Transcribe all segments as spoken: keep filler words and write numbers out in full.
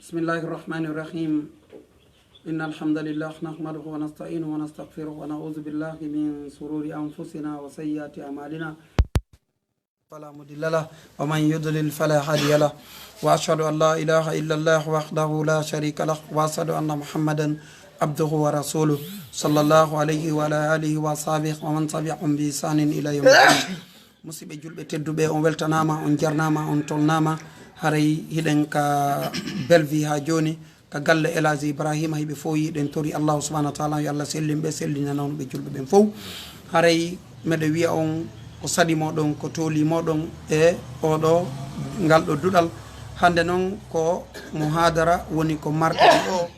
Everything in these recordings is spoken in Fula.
بسم الله الرحمن الرحيم. إن الحمد لله نحمده ونستعينه ونستغفره ونعوذ بالله من شرور أنفسنا وسيئات أعمالنا. فلا مضل له ومن يضلل فلا هادي له. وأشهد أن لا إله إلا الله وحده لا شريك له وأشهد أن محمدا عبده ورسوله صلى الله عليه وعلى آله وأصحابه ومن تبعهم بإحسان إلى يوم الدين. Musidɓe julɓe tedduɓe, on weltanaama, on jarnaama, on tolnaama. Haray hiɗen ka Bellevue haa jooni, ka galle El Hadji Ibrahima, hiɓe fof yiɗen tori Allahu subhanahu wa taala, yo Allah sellin ɓe, sellina nawnuɓe julɓe ɓen fof. Haray meɗe wiya on ko saɗi moɗon, ko tooli moɗon e oɗo, ngal ɗo duɗal. Hannde noon ko muhadara woni ko marten o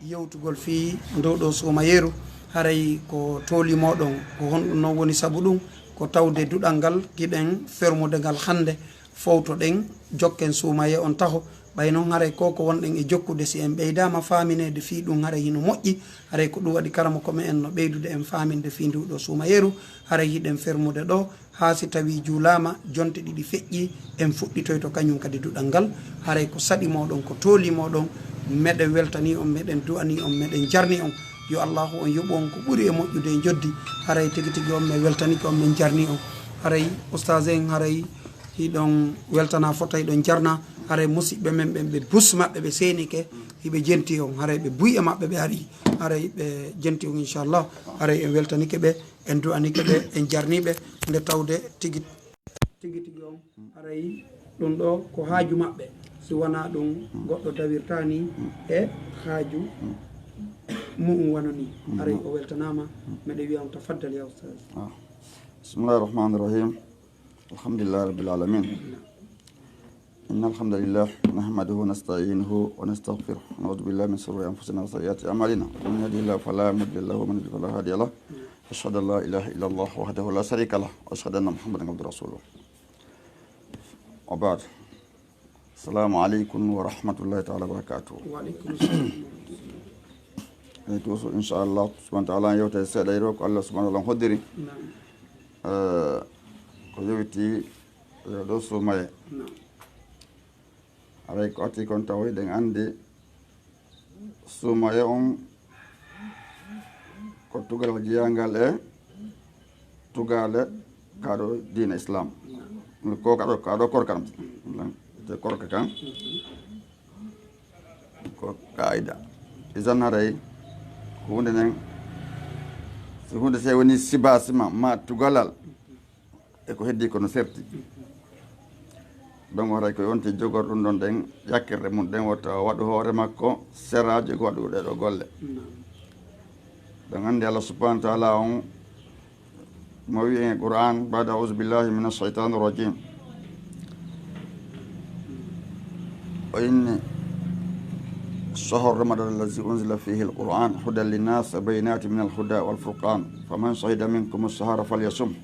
yewtugol fii ndu ɗo suumayeeru. Haray ko tooli moɗon, ko honɗum noon woni sabu ɗum? Ko tawde duɗal ngal giɗen fermude ngal hannde, fowtoɗen, jokken suumaye on taho. Ɓay noon haray ko ko wonɗen e jokkude, si en ɓeydaama faamineede fii ɗum, haray hino moƴƴi. Haray ko ɗum waɗi karamoko me'en no ɓeydude en faaminde fii ndu ɗo suumayeeru. Haray hiɗen fermude ɗo, haa si tawii juulaama, jonte ɗiɗi feƴƴii, en fuɗɗitoyto kañum kadi duɗal ngal. Haray ko saɗi moɗon, ko tooli moɗon, meɗen weltanii on, meɗen du'anii on, meɗen jarnii on. Yo Allahu on yoɓu on ko ɓuri e moƴƴude e njoddi. Haray tigi tigi on, men weltanike on, men jarnii on. Haray ustaas en, haray hiɗon weltana fota, hiɗon jarna. Haray musiɓɓe men ɓen, ɓe bus maɓɓe ɓe seenike, hiɓe jenti on. Haray ɓe buy e maɓɓe ɓe ari. Haray ɓe jenti on, inchallah. Haray en weltanike ɓe, en du'anike ɓe, en jarnii ɓe. Nde tawde tigi tigi tigi on, haray ɗum ɗo ko haaju maɓɓe. Si wonaa ɗum, goɗɗo dawirtaani e haaju mu'um wano nii. Haray o weltanaama. Meɗe wiya on, tafaddal ya ustaas. Ah. بسم الله الرحمن الرحيم. الحمد لله رب العالمين. إن الحمد لله نحمده ونستعينه ونستغفره، ونعوذ بالله من شرور أنفسنا وسيئات أعمالنا. من يهده الله فلا مضل له، ومن يضلل فلا هادي له. أشهد أن لا إله إلا الله وحده لا شريك له، وأشهد أن محمدا عبده ورسوله. وبعد. السلام عليكم ورحمة الله تعالى وبركاته. Wa aleykum salam. Eyi, to so, inchallah, subhanahu wa taala, en yewtay seeɗa e ɗo ko Allah subhanahu wa taala hoddiri. Naam. Eh, ko yowiti, eh, ɗo suumaye. Naam. Haray ko ati kon taw hiɗen anndi suumaye on ko tugalal jeyangal e tugaale ka ɗo diina Islam. Ko ka ɗo, ka ɗo korka ɗum. Te korka kan ko qaida. Isan haray ko huunde nden, si huunde se woni siba sima ma tugalal, e ko heddi ko no serti. Donc haray ko yonti jogor ɗum ɗon ɗen yakkirde mum ɗen, wota waɗu hoore makko seraaji ko waɗu ɗee ɗo golle. Ɗon anndi Allah subhanahu wa taala on mo wi'i e Qur'an, بعد أعوذ بالله من الشيطان الرجيم. وإن شهر رمضان الذي أنزل فيه القرآن هدى للناس وبينات من الهدى والفرقان فمن شهد منكم الشهر فليصمه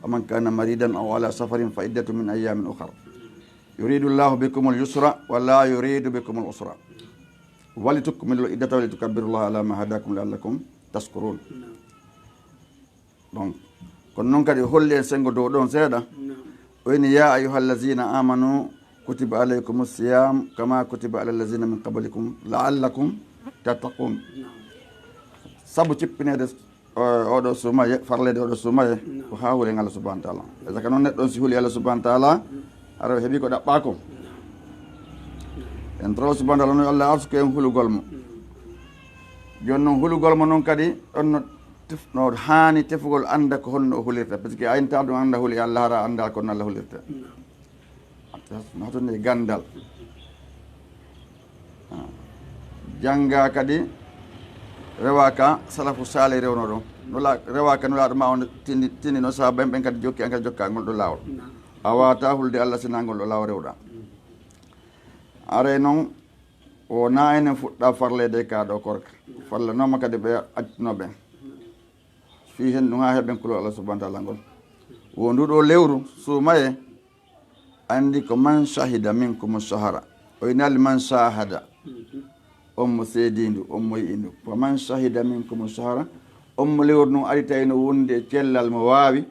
ومن كان مريضا أو على سفر فعدة من أيام أخر. يريد الله بكم اليسر ولا يريد بكم العسر ولتكملوا العدة ولتكبروا الله على ما هداكم لعلكم تشكرون. Donc, kono noon kadi o holli en senngo dow ɗon seeɗa. O ini, يا أيها الذين آمنوا كتب عليكم الصيام كما كتب على الذين من قبلكم لعلكم تتقون. Sabu cippineede o-, oɗo suumaye, farleede oɗo suumaye, ko haa huulen Allah subhanahu wa taala. E saka noon neɗɗo on si huli Allah subhanahu wa taala, hara o heɓi ko ɗaɓɓaa ko. En toro subhanahu wa taala no yo Allah arsuku en hulugol mo. Jooni noon hulugol mo noon kadi, ɗon no tef-, no haani tefugol annda ko honno o hulirta. Parce que a inta ɗum annda huli Allah, hara annda ko no Allah hulirta. No hatun e ganndal. Ah. Jannga kadi rewa ka salafu saalih rewno ɗon. Nula-, rewa ka Nulaaɗo ma on tindi, tindi no sahaaba en ɓen kadi jokki an kadi jokka ngol ɗo laawol. A waata hulde Allah sina ngol ɗo laawol rewɗa. Aray noon, wona enen fuɗɗa farleede ka ɗo korka. Fallanooma kadi ɓe accuno ɓen. Fii hen ɗum haa heɓen kulol Allah subhanahu wa taala ngol. Wo ndu ɗo lewru suumaye, anndi ko من شهد منكم الشهر. O inali من شاهد. On mo seedindu, on mo yi'indu. فمن شهد منكم الشهر. On mo lewru ndun ari tawi no wondi e cellal mo waawi,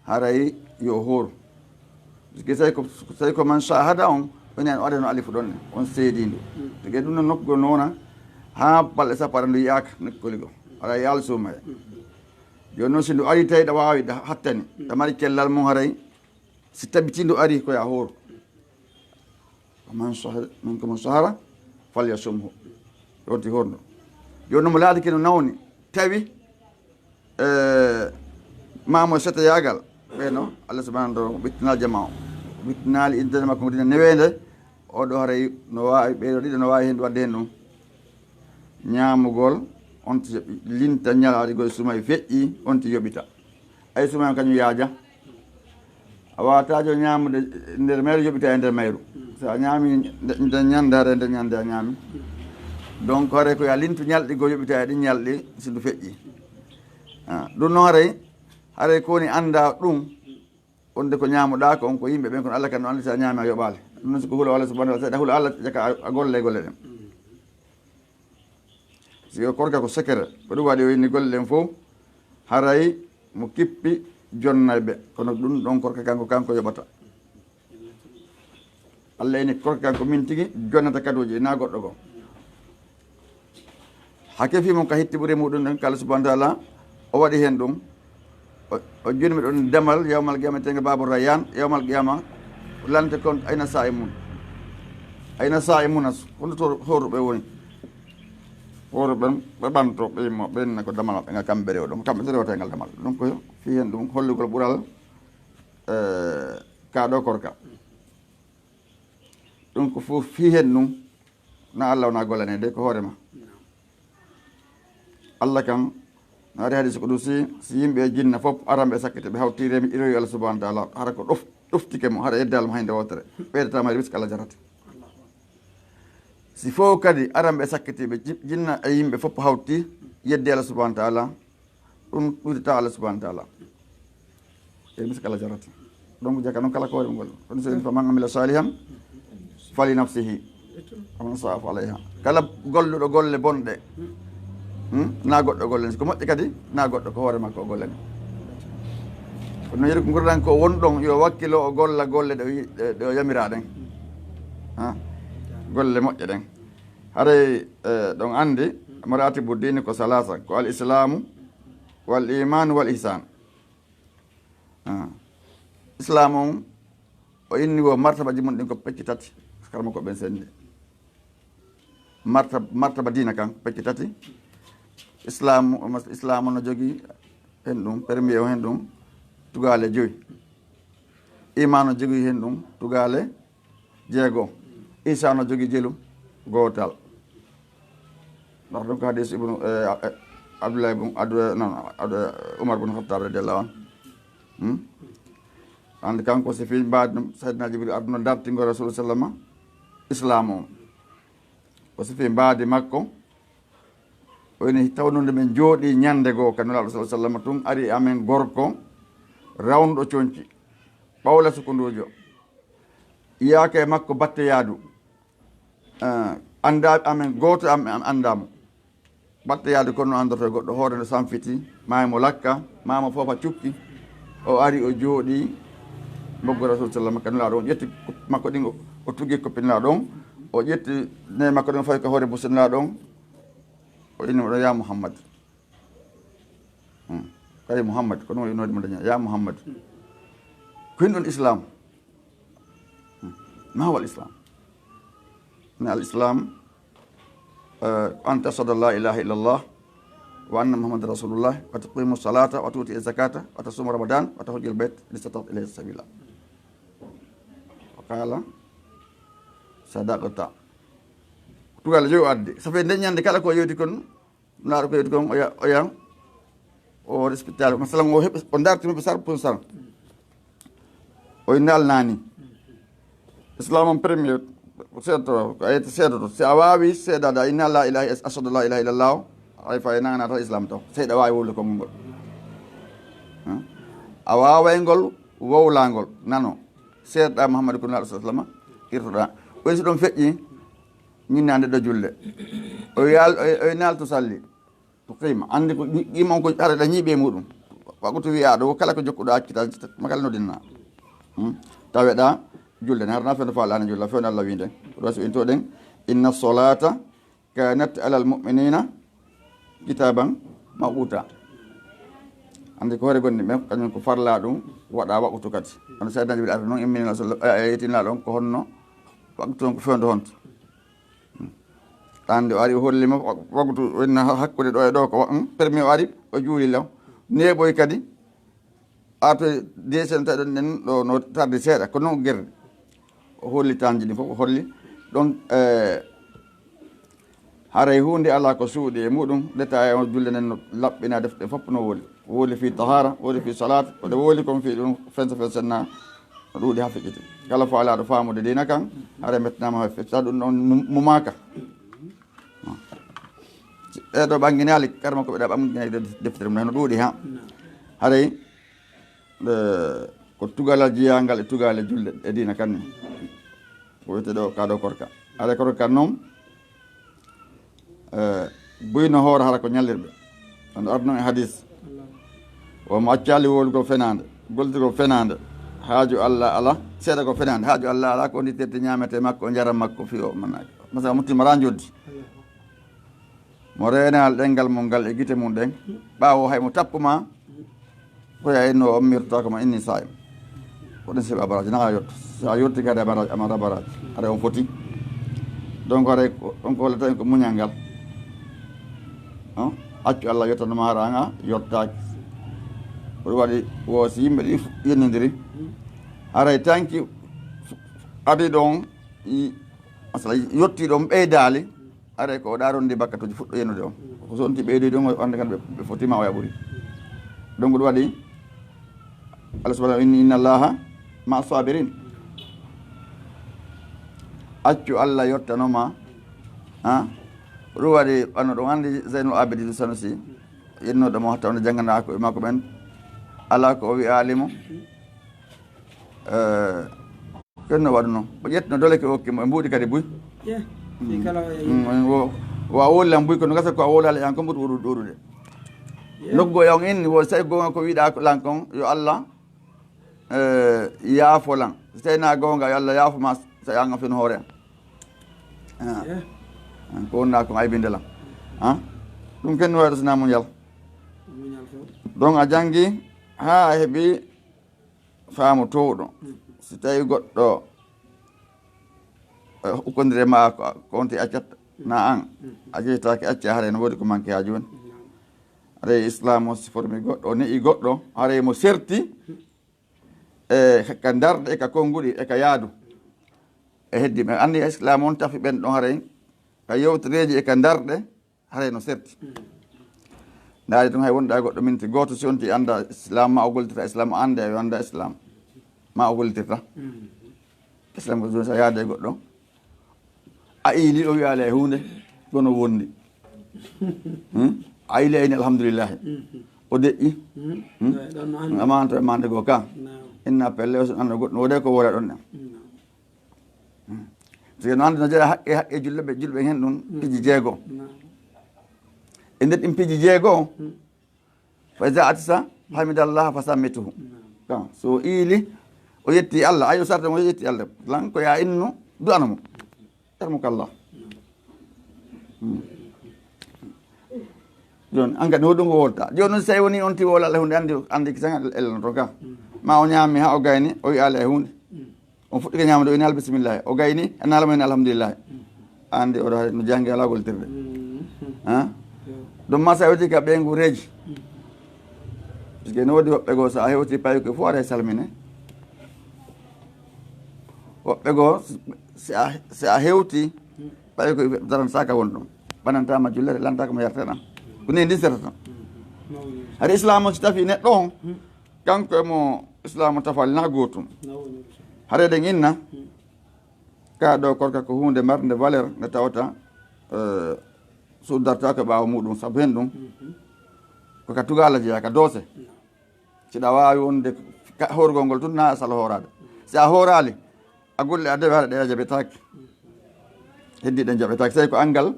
haray yo hooru. Parce que sey ko, sey ko من شاهد on, Woni an o adano alifu ɗon ne, on seediindu. Tigi ɗum no nokkugol noona, haa balɗe sappo aɗa ndu yiyaaka nokkugol goo. Aɗa yaal suumaya. Jooni noon, si ndu arii tawi ɗa waawi, ɗa hattani, ɗa mari cellal mum haray, si tabitii ndu arii ko yo a hooru. Wa man shahida minkumu shahra falyasumhu. Ɗon ti horndo. Jooni noon mo laatike no nawni, tawi, eh, maamo setoyaagal, ɓe no Allah subhanahu wa ta'ala ɓittinaali jama o. Ɓittinaali indede makko ngo dina neweende, o ɗo haray no waawi, ɓe ɗo ɗiɗo no waawi heen waɗde heen ɗum. Ñaamugol, on ti yoɓi, linta ñalaaɗi goy sumay feƴƴi, on ti yoɓita. Ay sumay kañum yaaja. A waawata jo ñaamude nder mayru, yoɓita e nder mayru. So a ñaami nde, nde ñande, hara nde ñande a ñaami. Donc, hare ko yo a lintu ñalɗi goo, yoɓita e ɗin ñalɗi si ndu feƴƴi. Ah, ɗum noon haray, haray ko woni annda ɗum, wonde ko ñaamuɗaa ko on ko yimɓe ɓen, kono Allah kan no anndi si a ñaami a yoɓaali. Ɗum noon si ko hula Allah subhanahu wa ta'ala, seeɗa hula Allah, jaka a, a golle e golle ɗen. Si o korka ko sekere, ko ɗum waɗi o inni golle ɗen fof, haray mo kippi jonnay ɓe. Kono ɗum ɗon korka kanko, kanko yoɓata. Allah ini korka kanko min tigi jonnata kaduuji, na goɗɗo goo. Haa kefi mo ka hitti ɓuri muɗum ɗen, ka Allah subhanahu wa ta'ala, o waɗi heen ɗum. O, o jonni mi ɗon damal yawmal qiyama, tenge babu Rayyan, yawmal qiyama, lante kon, "Ayna sa'imun? Ayna sa'imuna?" Hono to hooruɓe woni? Hooruɓe ɓen, ɓe ɓanto, ɓe yimmo, ɓe inna ko damal maɓɓe ngal, kamɓe rewɗo, kamɓe rewata e ngal damal. Ɗum ko fii heen ɗum hollugol ɓural, eh, ka ɗo korka. Ɗum ko fof fii heen ɗum, na Allah wona gollane de, ko hoore ma. Allah kan, no ari hadis kudusi, si yimɓe e jinna fof aran ɓe sakkiti, ɓe hawti remi iroyi Allah subhanahu wa ta'ala, hara ko ɗof-, ɗoftike mo, hara yeddal mo hay nde wootere, ɓeydata ma riski Allah jarate. Si fof kadi aran ɓe sakkiti, ɓe ji-, jinna e yimɓe fof hawti, yeddi Allah subhanahu wa ta'ala, ɗum ɗuɗita Allah subhanahu wa ta'ala. E miskala jarrati. Donc, jaka noon kala ko waɗi ngol. Ɗum so en, "Faman amila salihan fali nafsihi, wa man sa'a fa alayha." Kala golluɗo golle bonɗe, hmm? Na goɗɗo golle, ko moƴƴe kadi, na goɗɗo, ko hoore makko o gollani. Kono yeru ko nguurɗen ko won ɗon, yo wakkilo o golla golle ɗe o yi-, ɗe, ɗe o yamiraa ɗen. Ha? Golle moƴƴe ɗen. Haray, eh, ɗon anndi, maratibu diini ko salasa, ko al islamu, wal iman, wal ihsan. Ah. Islam on, o inni wo martabaji mum ɗin ko pecce tati, karma ko ɓen senndi. Marta-, martaba diina kan, pecce tati. Islam, Islam no jogii heen ɗum, premier o heen ɗum, tugaale joyi. Iman no jogii heen ɗum, tugaale jeego. Isa no jogii jelu gootal. Ndax ɗum ko hadis Ibnu, eh, eh, Abdullah ibn Adu-, non, Adu-, Umar ibn Khattab radiyallahu anhu. Hmm? Andi kanko si fii mbaadi ɗum, Sayyidina Jibril aduna dartingo Rasul sallama Islam on. Ko si fii mbaadi makko, o ini tawnude min jooɗi ñande goo ka Nulaaɗo sallallahu alaihi wasallam, tun ari amen gorko rawnuɗo conci, ɓawla sukunduujo. Iyaaka e makko batte yaadu. Eh, anndaa amen, gooto am, am anndaa mo. Batte yaadu kono no anndortoo goɗɗo, hoore no sanfiti, maayi mo lakka, maama foofa cukki. O ari, o jooɗi, mboggo Rasul sallam ka Nulaaɗo on, ƴetti koppi makko ɗin, o, o tugi koppi Nulaaɗo on, o ƴetti nayi makko ɗin, o fawi ka hoore busu Nulaaɗo on, o inni mo ɗon, "Ya Muhammad." Hmm. Kay Muhammad, kono o innode mo daña, "Ya Muhammad." Ko hin ɗon Islam? Hmm. Ma huwa al-Islam? Ne al-Islam, eh, an tashhada la ilaha illallah wa anna Muhammadan rasulullah wa tuqimu salata wa tuti zakata wa tasuma ramadan wa tahujjal bayt in istata'ta ilayhi sabila. Wa qala, "Sadaqta." Tugal yo adde. Ça fait nde ñande kala ko yewti kon, Nulaaɗo ko yewti kon, oya, oya, o respectaali. Masalan, o heɓi, o darti mo ɓe sar pour sar. O innal naani. Islam on premier, seedo, ko ayete seedo to. Si a waawi seedaade, a inna la ilaha, ashhadu la ilaha illallah, ay fa ina na ta Islam to. Seeɗa waawi wowle ko ngol. Hein? A waaway ngol, wowlangol, nano. Seeɗa Muhammadu ko Nulaaɗo sallallahu alaihi wasallam, irtoɗa. O si ɗon feƴƴi, ñinnaande ɗo julle. O yaal-, o, o naalto salli. To qiima. Anndi ko ñi-, qiima on ko haɗa ɗa ñiiɓe e muɗum. Waɗutu wi'aaɗo, wo kala ko jokkuɗo accita, makala no dinna. Hmm? Taweɗa, Julde ne, hara na fewndo faalaani julla, fewndo Allah wiinde. Ɗo so en to ɗen, "Inna solata kanat alal mu'minina kitaban mawquta." Andi ko hoore gonɗi ɓen, kañum ko farla ɗum, waɗa waqtu kadi. Kono Seydina Jibril ari noon, immini Rasul-, eh, eh, yetinaa ɗon ko honno waqtu on ko fewndo honto. Andi o ari o holli mo waqtu, wonno hakkude ɗo e ɗo ko wa-, hmm, permi o ari o juuli law. Neeɓoy kadi, artoy descente ɗon nden ɗo no tardi seeɗa, ko noon gerde. O holli tanji ɗin fof, o holli ɗon, eh, haray huunde alaa ko suuɗi e muɗum, ndeta e on julde nden no laɓɓina defte fof no woli. Woli fii tahara, woli fii salat, ko ɗe woli kon fii ɗum fensa fensa na ɗuuɗi haa feƴƴiti. Kala faalaaɗo faamude diina kan, haray mettinama haa feƴƴita ɗum ɗon mu-, mumaaka. Ɓeeɗo ɓannginaali, karma ko ɓeɗa ɓannginaali de-, deftere mum, no ɗuuɗi ha. Haray, eh, ko tugalal jiyangal e tugaale julde e diina kan ni. Ko wiyete ɗo, ka ɗo korka. Haray korka kan noon, eh, buy no hoora hara ko ñallirɓe. Kono arno e hadis. O mo accaali wowlugol fenaande, goltirgol fenaande. Haaju Allah ala, seeɗa ko fenaande. Haaju Allah ala ko nditirte ñaamete makko, njaram makko, fii o mannaaki. Masala muttima raa njoddi. Mo reenaali ɗemngal mum ngal e gite mum ɗen, ɓaawo hay mo tappuma, ko ya inno o ummirta ko ma inni saa'im. Ko ɗen sifa abaraaji, na a yotto. So a yotti kadi abaraaji, ama abaraaji. Haray on foti. Donc haray ko, on ko hollata en ko muñal ngal. Hein? Accu Allah yottanoma hara an a yottaaki. Ko ɗum waɗi wo si yimɓe ɗi fu-, yennondiri. Haray tanki fu-, adi ɗon, i, masala yotti ɗon ɓeydaali. Haray ko o ɗarondi bakkatuji fuɗɗo yenude on. Ko so onti ɓeydoyde on, o annda kan ɓe, ɓe fotima o yaɓuri. Donc ɗum waɗi Allah subhanahu wa ta'ala inni inna Allaha ma sabirin. Accu Allah yottanoma. Ha? Ko ɗum waɗi ɓanno ɗon anndi Zaynul Abidin Sanusi, yennoɗo mo hatta on janngana ko e makko ɓen. Ala ko o wi'aali mo. Eh, Ken no waɗuno. O ƴettuno dole ke okki mo, e mbuuɗi kadi buy. Ye. Fi kala o yahi. Mm, wo, wo a wowli lan buy, kono gasa ko a wowlaali an kon ɓuri ɗuuɗu-, ɗuuɗude. Ye. Nokku goo on inni, wo so tawi goonga ko wiɗa ko lan kon, yo Allah, eh, yaafo lan. So tawi na goonga, yo Allah yaafo ma, so tawi an a fen hoore an. Ah. Ye. An ko wonna kon aybinde lan. Ah? Ɗum ken no waɗa sina muñal. Muñal ko. Donc a janngi, haa a heɓi faamu toowɗo. Si tawi goɗɗo, eh, ukkondire ma ko, ko on ti accat, na an. A jeytaake acca, haray no woodi ko manque haa jooni. Haray Islam o si formi goɗɗo, o ne'i goɗɗo, haray mo serti, e ka ndarɗe, e ka konnguɗi, e ka yaadu. E heddi ɓe anndi Islam on tafi ɓen ɗon haray, ka yewtereeji e ka ndarɗe, haray no serti. Ndaari tun hay wonɗa goɗɗo minti gooto, si on ti annda Islam, ma o gollitirta Islam, o annda, o annda Islam, ma o gollitirta. Islam ko jooni so a yaade e goɗɗo, a iili, o wi'aali e huunde, kono wondi. Hmm? A iili, a ini, alhamdulillahi. O deƴƴi. Hmm? Hmm? Ɗon no anndi. Amanta e mande goo ka. Naam. Inna pelle, o so annda goɗɗo, wode ko wora ɗon ɗen. Naam. Sike no anndi no jeeya haqqe, haqqe julɓe, julɓe hen ɗum piiji jeego. E nder ɗin piiji jeego, fa iza atasa, hamidallaha fa sammituhu. Kan, so iili, o yetti Allah, ayo sarta mo yetti Allah. Lan ko ya innu, du'ana mo. Yarmukallah. Jooni, an kadi, hoɗum ko wolta? Jooni, so tawi woni on ti wowla Allah e huunde, anndi, anndi kisan Allah, Allah no toon ka. Ma o ñaami haa o gayni, o wi'aali e huunde. On fuɗɗike ñaamde, o ini al bisimillahi. O gayni, a naala mo ini alhamdulillahi. Anndi oɗo hay no janngi alaa gollitirde. Ha? Ɗum ma sa weti ka ɓeyngu reeji. Parce que no woodi woɓɓe goo, so a hewti payi ko fof aɗa salmine. Woɓɓe goo, si a, si a hewti, ɓay ko daran saka won ɗon. Ɓanantama jullere, lantaka mo yartana. Ko ni ndi serata. Hari Islam on si tafi neɗɗo on, kanko e mo Islam on tafali na gootum. Hari eɗen inna, ka ɗo korka ko huunde marnde valeur nde tawata, eh, suddarta ko ɓaawo muɗum, sabu hen ɗum, ko ka tugaala jeeya, ka doose. Siɗa waawi wonde ka-, hoorgol ngol tun, na a sala hooraade. Si a hooraali, a golle a dewe haɗa ɗe a jaɓetaake. Heddi ɗen jaɓetaake. Tawi ko anngal,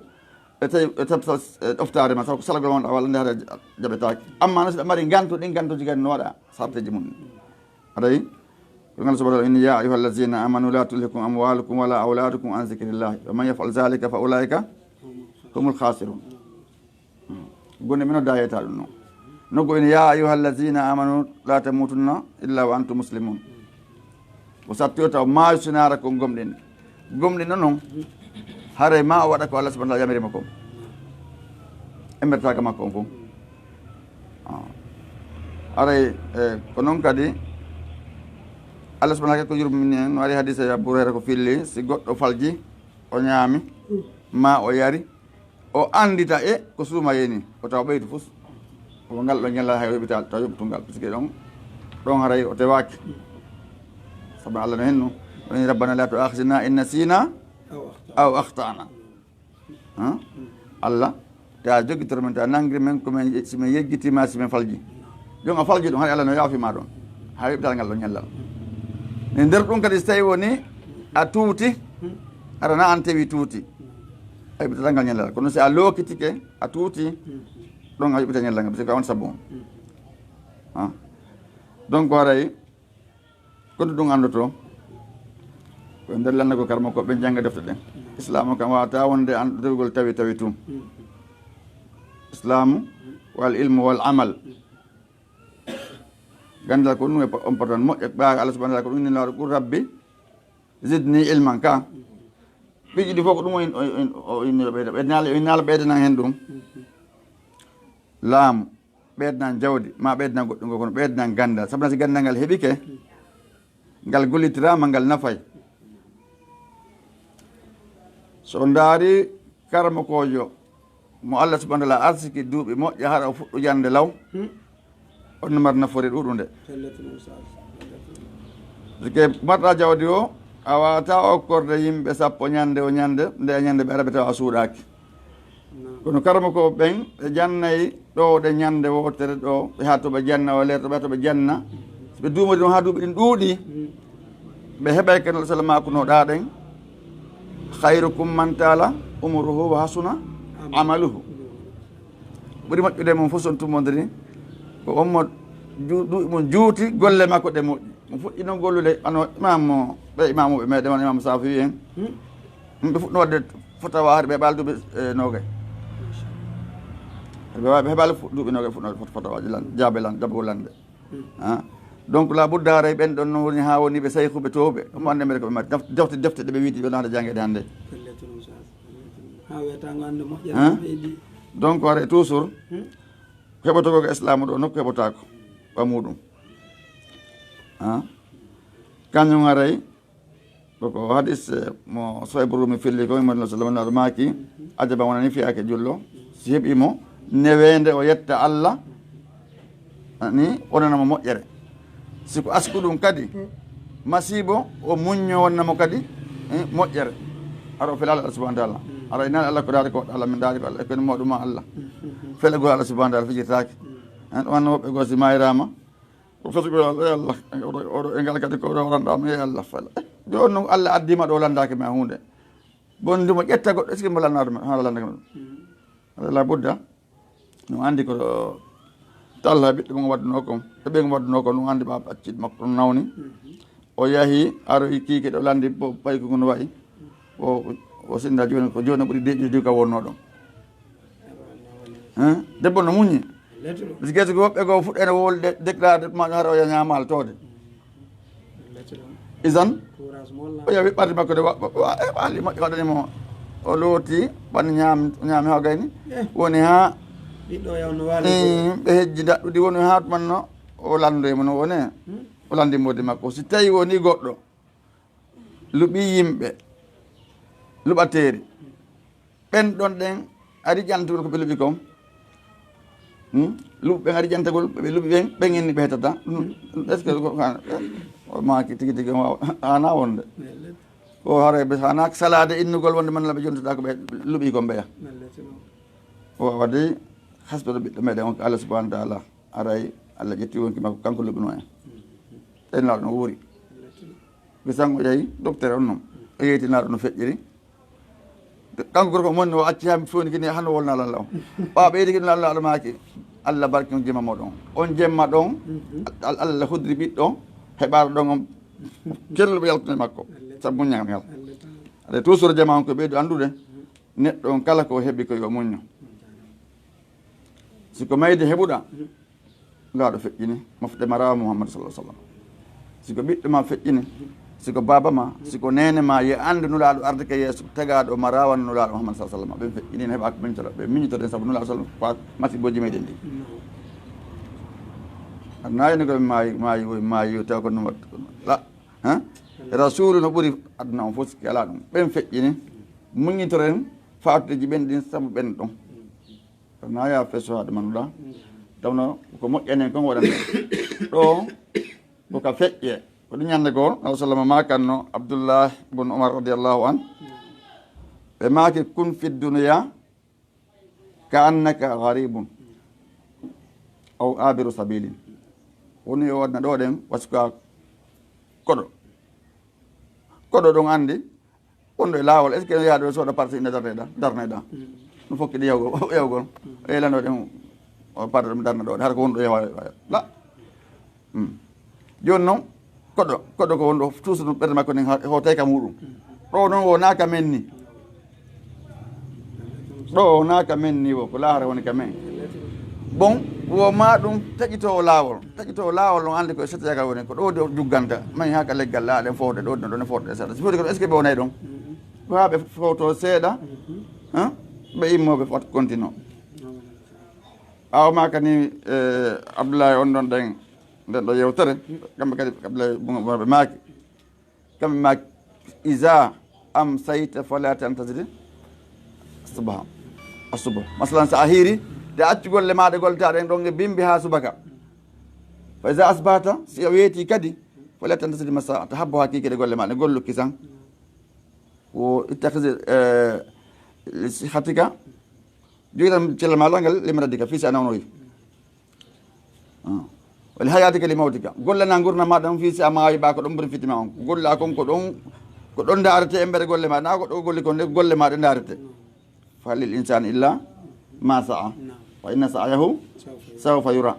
ɓe tawi, ɓe tatta, eh, ɗoftaare ma, sabu ko salgol wonɗa walla nde haɗa jaɓetaake. Amma no siɗa mari nganto, ɗin ngantoji kadi no waɗa sarteji mum. Aɗa yi? Ko Allah subhanahu wa ta'ala inni, "Ya ayyuhallazina amanu la tulhikum amwalukum wala awladukum an zikrillah. Wa man yaf'al zalika fa ulaika humul khasirun." Gonɗo men o dayeta ɗum noon. Noggo ene, "Ya ayyuhallazina amanu la tamutunna illa wa antum muslimun." O sattoyta o maayo sinaara ko gomɗen. Gomɗen noon noon, haray ma o waɗa ko Allah subhanahu wa ta'ala yamirimo kon. Emmertaka makko on fof. Ah. Haray, eh, ko noon kadi, Allah subhanahu wa ta'ala ko yurmini en, no ari hadise Abu Hurayra ko filli, si goɗɗo falji, o ñaami, ma o yari, o anndita e ko suuma yeeni, o tawa ɓeydu fof. Ko ngal ɗo ñalla hay o yoɓita tawa yoɓtungal, parce que ɗon, ɗon haray o tewaaki. Sabu Allah no henno, o ni, "Rabbana la tu'akhizna in nasina aw akhtana." Han? Allah, ta jogitor men, ta nangir men ko men, si men yejjiti ma, si men falji. Jon a falji ɗum, hay Allah no yaafi ma ɗon. Hay yoɓital ngal ɗon ñallal. E nder ɗum kadi, so tawi woni a tuuti, ara na an tewi tuuti. A yoɓital ngal ñallal. Kono si a lookitike, a tuuti, ɗon a yoɓita ñallal ngal, parce que a on sabu on. Han? Donc, haray, kono ɗum anndoto, ko e nder lannagol karma ko ɓe jannga defte ɗen. Islaamu kam wata wonde an dewgol tawi tawi tun. Islaamu wal ilmu wal amal. Ganndal ko ɗum e pa-, on patan moƴƴa, ɓa Allah subhanahu wa ta'ala ko ɗum inni laaɗo, "Qul rabbi zidni ilman" ka. Piiji ɗi fof ko ɗum o in-, o in-, o inni ɓeyda, ɓeyda naala, o naala ɓeydanan hen ɗum. Laamu, ɓeydanan jawdi, ma ɓeydanan goɗɗum, kono ɓeydanan ganndal. Sabu si ganndal ngal heɓike, ngal gollitiraama, ngal nafay. So ndaari karamokoojo mo Allah subhanahu wa ta'ala arsiki duuɓi moƴƴa, hara o fuɗɗu jannde law, on no mari nafoore ɗuuɗunde. Parce que marɗa jawdi o, a waata okkorde yimɓe sappo ñande o ñande, nde ñande ɓe ara ɓe tawa a suuɗaaki. Kono karamokooɓe ɓen, ɓe jannay ɗo ɗe ñande wootere ɗo, ɓe haa to ɓe janna, o leer to ɓe, to ɓe janna. So ɓe duumori ɗum haa duuɓi ɗin ɗuuɗi, ɓe heɓay kenol salamaku no ɗaa ɗen. "Khairukum man tala umuruhu wa hasuna amaluhu." Ɓuri moƴƴude mum fof, so on tummondiri, ko on mo ju-, duuɓi mum juuti, golle makko ɗe moƴƴi. Mo fuɗɗi noon gollude, ano imam mo, ɓe imamuɓe meɗen, wano imam Safi en. Hmm. Ɓe fuɗɗi waɗde fatawa, hari ɓe ɓaali duuɓi, eh, noogay. Hari ɓe wa-, ɓe heɓaali fu-, duuɓi noogay fuɗɗo fot-, fatawaji lan, jaabe lan, jabagol lande. Hmm. Ah. Donc, la budda haray ɓen ɗon no woni haa woni ɓe sayhuɓe towɓe. Omo annde mbele ko ɓe mari. Def-, defte, defte ɗe ɓe wiidi ɓe ɗon hannde janngeede hannde. Haa wiyata ngo annde moƴƴere. Ah. Ɓeydi. Donc, haray toujours, hmm, heɓoto ko ko Islaamu ɗo, nokku heɓotaako. Ɓa muɗum. Ah. Kañum haray, ko, ko hadis, eh, mo Suhaybu Rumi filli ko, Muhammadu sallallahu alaihi wasallam maaki, ajaban wonani fiyaake jullo, si heɓi mo neweende o yetta Allah, ni wonana mo moƴƴere. Si ko asku ɗum kadi, masiibo o muñño wonna mo kadi, eh, moƴƴere. Hara o fela Allah subhanahu wa ta'ala. Hara inna Allah ko daari ko Allah, min daari ko Allah, ko moɗum ma Allah. Fela go Allah subhanahu wa ta'ala fijirtaake. En ɗum anno woɓɓe goo si maayraama, ko fesugol Allah, e Allah, oɗo, oɗo, e ngal kadi ko oɗo waranɗa mo, e Allah, fala. Jooni noon Allah addi ma ɗo, landaaki ma huunde. Bon, ndimo ƴetta goɗɗo, est-ce que mo lannaade ma, haa landaaki ma ɗum? Ala budda. No anndi ko ɗo talla ɓiɗɗo mo waɗnoo kon, e ɓe mo waɗnoo kon, no anndi ɓa accit makko ɗum nawni. O yahi, aroyi kiike ɗo lanndi bo payko ngon wayi. O, o sinda jooni, ko jooni o ɓuri deeƴude ka wonnoo ɗon. Hein? Debbo no muñi. Parce que gese ko woɓɓe goo fuɗɗeno wolde déclaré ma hara o yañaama altoode. Isan, o yawi ɓardi makko de wa-, wa-, wa-, e ɓaali moƴƴo waɗani mo. O looti, ɓanni ñaam-, ñaami haa gayni. Eh. Woni haa, ɓiɗɗo o yaw no waali eh, ko ɓe hejji daɗɗudi, woni haa tumanno o lando e mo no wone. Hmm? O landi moodi makko. Si tawi woni goɗɗo luɓi yimɓe, luɓateeri. Ɓen ɗon ɗen ari ƴantugol ko ɓe luɓi kon. Hmm? Luɓi ɓen ari ƴantagol ɓe luɓi ɓen, ɓen inni ɓe hetata. Ɗum, ɗum, est-ce que ko, ka, o maaki tigi tigi o waawa, haana wonde. Ko haray ɓe haana salaade innugol wonde man la ɓe jontoɗa ko ɓe luɓi kon ɓeya. O waɗi hasɓe ɗo ɓiɗɗo meɗen on ko Allah subhanahu wa ta'ala. Aray Allah ƴetti wonki makko kanko luɓino en. Ɓen laaɗo no wuuri. Bisan o yehi docteur on non. O yeyti laaɗo no feƴƴiri. Kanko gorko mon o acci haa mi fewni kini hano wolna lalla on. Ɓaawo ɓeydi kini lalla Allah maaki. Allah barki on jemma moɗon. On jemma ɗon, al-, Allah hudri ɓiɗɗo, heɓaɗo ɗon on Kelluɓe yaltude makko, sabu muññal ngal. Aɗa toujours jama on ko ɓeydu anndude, neɗɗo on kala ko heɓi ko yo muñño. Si ko mayde heɓuɗa, ngaaɗo feƴƴini, mofte ma rawa Muhammad sallallahu alaihi wasallam. Si ko ɓiɗɗo ma feƴƴini, si ko baaba ma, si ko neene ma, yo anndu Nulaaɗo arde ka yeeso, tagaaɗo ma rawana Nulaaɗo Muhammad sallallahu alaihi wasallam. Ɓen feƴƴini, ne heɓa ko miñtoro, ɓe miñtoro en sabu Nulaaɗo sallam, ko masibo ji meɗen ɗi. Aduna yani ko maayi, maayi, maayi, taw ko ɗum waɗi. La, hein? Rasulu no ɓuri aduna on fof, sikki alaa ɗum. Ɓen feƴƴini, muññitoren faatudeji ɓen ɗin sabu ɓen ɗon. Kono na ya feso haɗa manuɗa. Tawno ko moƴƴanen kon waɗande. Ɗo ko ka feƴƴe. Ko ɗum ñande goo, Nabi sallama makanno Abdullah ibn Umar radiyallahu an. Ɓe maaki: "Kun fi dunya ka annaka gharibun aw abiru sabilin." Woni yo waɗna ɗo ɗen, wasiko koɗo. Koɗo ɗon andi, wonɗo e laawol, est-ce que no yaha ɗo sooda parti ina darneɗa, darneɗa? No fokki ɗi yawgol, yawgol. E lano ɗen, o parti ɗum darna ɗo, hara ko wonɗo yawa, la. Hmm. Jooni noon, koɗo, koɗo ko wonɗo, toujours ɗum ɓernde makko nden, ha-, hotay ka muɗum. Ɗo noon wonaa ka men ni. Ɗo wonaa ka men ni wo, ko laahara woni ka men. Bon, wo ma ɗum taƴitoowo laawol. Taƴitoowo laawol on anndi ko e settoyagal woni, ko ɗo de jugganta. Mahi haa ka leggal laaɗen fowde ɗo, ɗo ne fowde seeɗa. Si foti ko, est-ce que ɓe wonay ɗon? Ko haa ɓe fowto seeɗa, han? Ɓe immo ɓe fot continue. Ɓaawo maaka ni, eh, Abdoulaye on ɗon ɗen, nden ɗo yewtere, kamɓe kadi Abdoulaye Bunga Bunga ɓe maaki. Kamɓe maaki, "Iza amsayta fala tantazir subha, asubha." Masalan, so a hiiri, de accu golle maaɗa golletaaɗe ɗon e bimbi haa subaka. "Fa iza asbahta", si a weeti kadi, "fala tantazir masa", ta habbo haa kiikiiɗe golle maaɗa, gollu kisan. Wo ittakhizir, eh, li sihhatika, jogitan cellal maaɗa ngal, li maradika, fii si a nawnoyi. Ah. Wa li hayatika li mawtika. Gollana ngurndan maaɗa on fii si a maayi, ɓa ko ɗon ɓuri fitina on. Golla kon ko ɗon, ko ɗon ndaarete embere golle ma. Na ko ɗo golli kon de, golle ma ɗe ndaarete. Fa lil insani illa ma sa'a. Wa inna sa'yahu sawfa yura.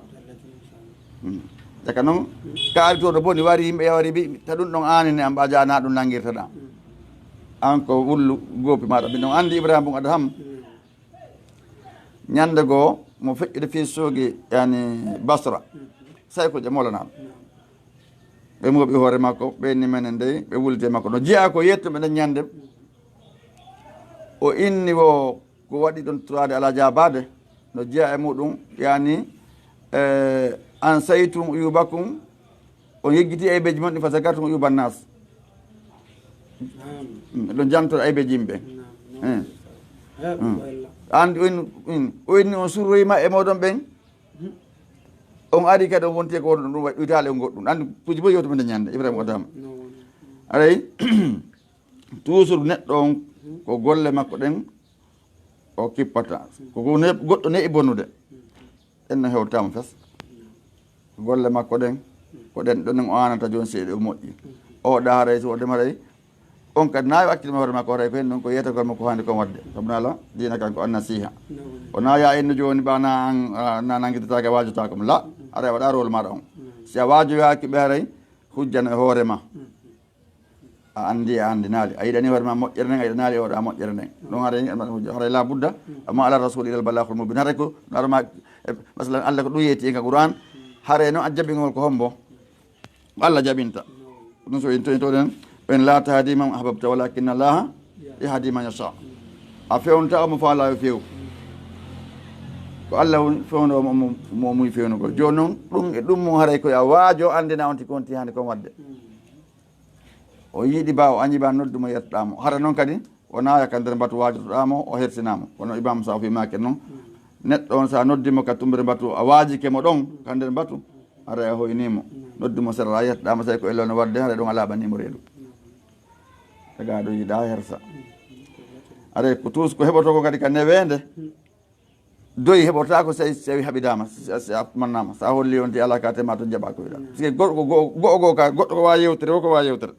Hmm. Daga non, ka ari to ɗo boni wari, yimɓe yawari bi, ta ɗum ɗon aani ne, an ɓa jana ɗum nangirta ɗa. An ko wullu gopi maɗa. Min ɗon andi Ibrahima bun Adham. Ñande goo, mo feƴƴude fii suugi, yani, Basra. Say ko je molanaaɗo. Ɓe mooɓi hoore makko, ɓe ni menen dey, ɓe wulde makko. No jeyaa ko yettuɓe nden ñande, o inni wo ko waɗi ɗon turaade alaa jaabaade. No jeyaa e muɗum, yani, eh, ansaytum uyubakum, on yejjiti aybeeji mon ɗi, fa zakartum uyuban nas. Naam. Mm, ɗon jantor aybeeji yimɓe. Naam, naam. Eh. Eh, mm. Ko ella. An, o inni, mm, o inni on surroyima e moɗon ɓen. Mm. On ari kadi on wonti ko wonɗon ɗum, ɗum waɗi ɗuytaale on goɗɗum. An, kuuji boy yewtuɓe nde ñande, Ibrahima Adama. Naam. Aray, toujours neɗɗo on, ko golle makko ɗen, o kippata. Ko ko ne-, goɗɗo ne'i bonude. En no hewtaama fes. Golle makko ɗen, ko ɗen ɗon o aanata jooni seeɗa o moƴƴi. O ɗa haray so o dema haray, on kadi na yo accitama hoore makko haray ko hen ɗon ko yeetagol makko haani kon waɗde. Sabu na ala diina kan ko an nasiha. O na ya inno jooni ba na an, a, na nangitataake a waajotaako mo. La, haray waɗa rôle maɗa on. Si a waajoyaaki ɓe haray, hujjana e hoore ma. A anndi, a anndinaali. A yiɗani hoore ma moƴƴere nden, a yiɗanaali e hoore ma moƴƴere nden. Ɗum haray, haray la budda. Amma ala rasul ilal balaghul mubin. Haray ko, haray ma, eh, masalan, Allah ko ɗum yeeti en ka Qur'an. Haray noon a jaɓingol ko hombo? Ko Allah jaɓinta. Ɗum so en toñi toɗen, en la tahdi man ahbabta walakinna Allaha yahdi man yasha. A fewnta omo faala yo few. Ko Allah woni fewnoowo mo, mo, mo muy fewnugol. Jooni noon, ɗum e ɗum mum haray ko ya waajo anndina on ti konti hannde kon waɗde. O yiɗi ba, o añi ba, noddu mo yettoɗaa mo. Hara noon kadi, o naaya ka nder mbatu waajotoɗaa mo, o hersinaa mo. Kono Imam Safi maake noon, neɗɗo on so a noddi mo ka tummbere mbatu, a waajike mo ɗon ka nder mbatu, hara a hoynii mo. Noddu mo sera, a yettoɗaa mo, tawi ko ello no waɗde, hara ɗum a laaɓanii mo reedu. Tagaaɗo yiɗaa hersa. Haray ko tuus ko heɓotoo ko kadi ka neweende. Doyi heɓortaako si, si a haɓidaama, si, si a mannaama, so a holli on ti alaa ka tema to jaɓa ko wiɗa. Parce que goɗɗo ko go-, go'o goo ka, goɗɗo ko waawi yewtere, o ko waawi yewtere.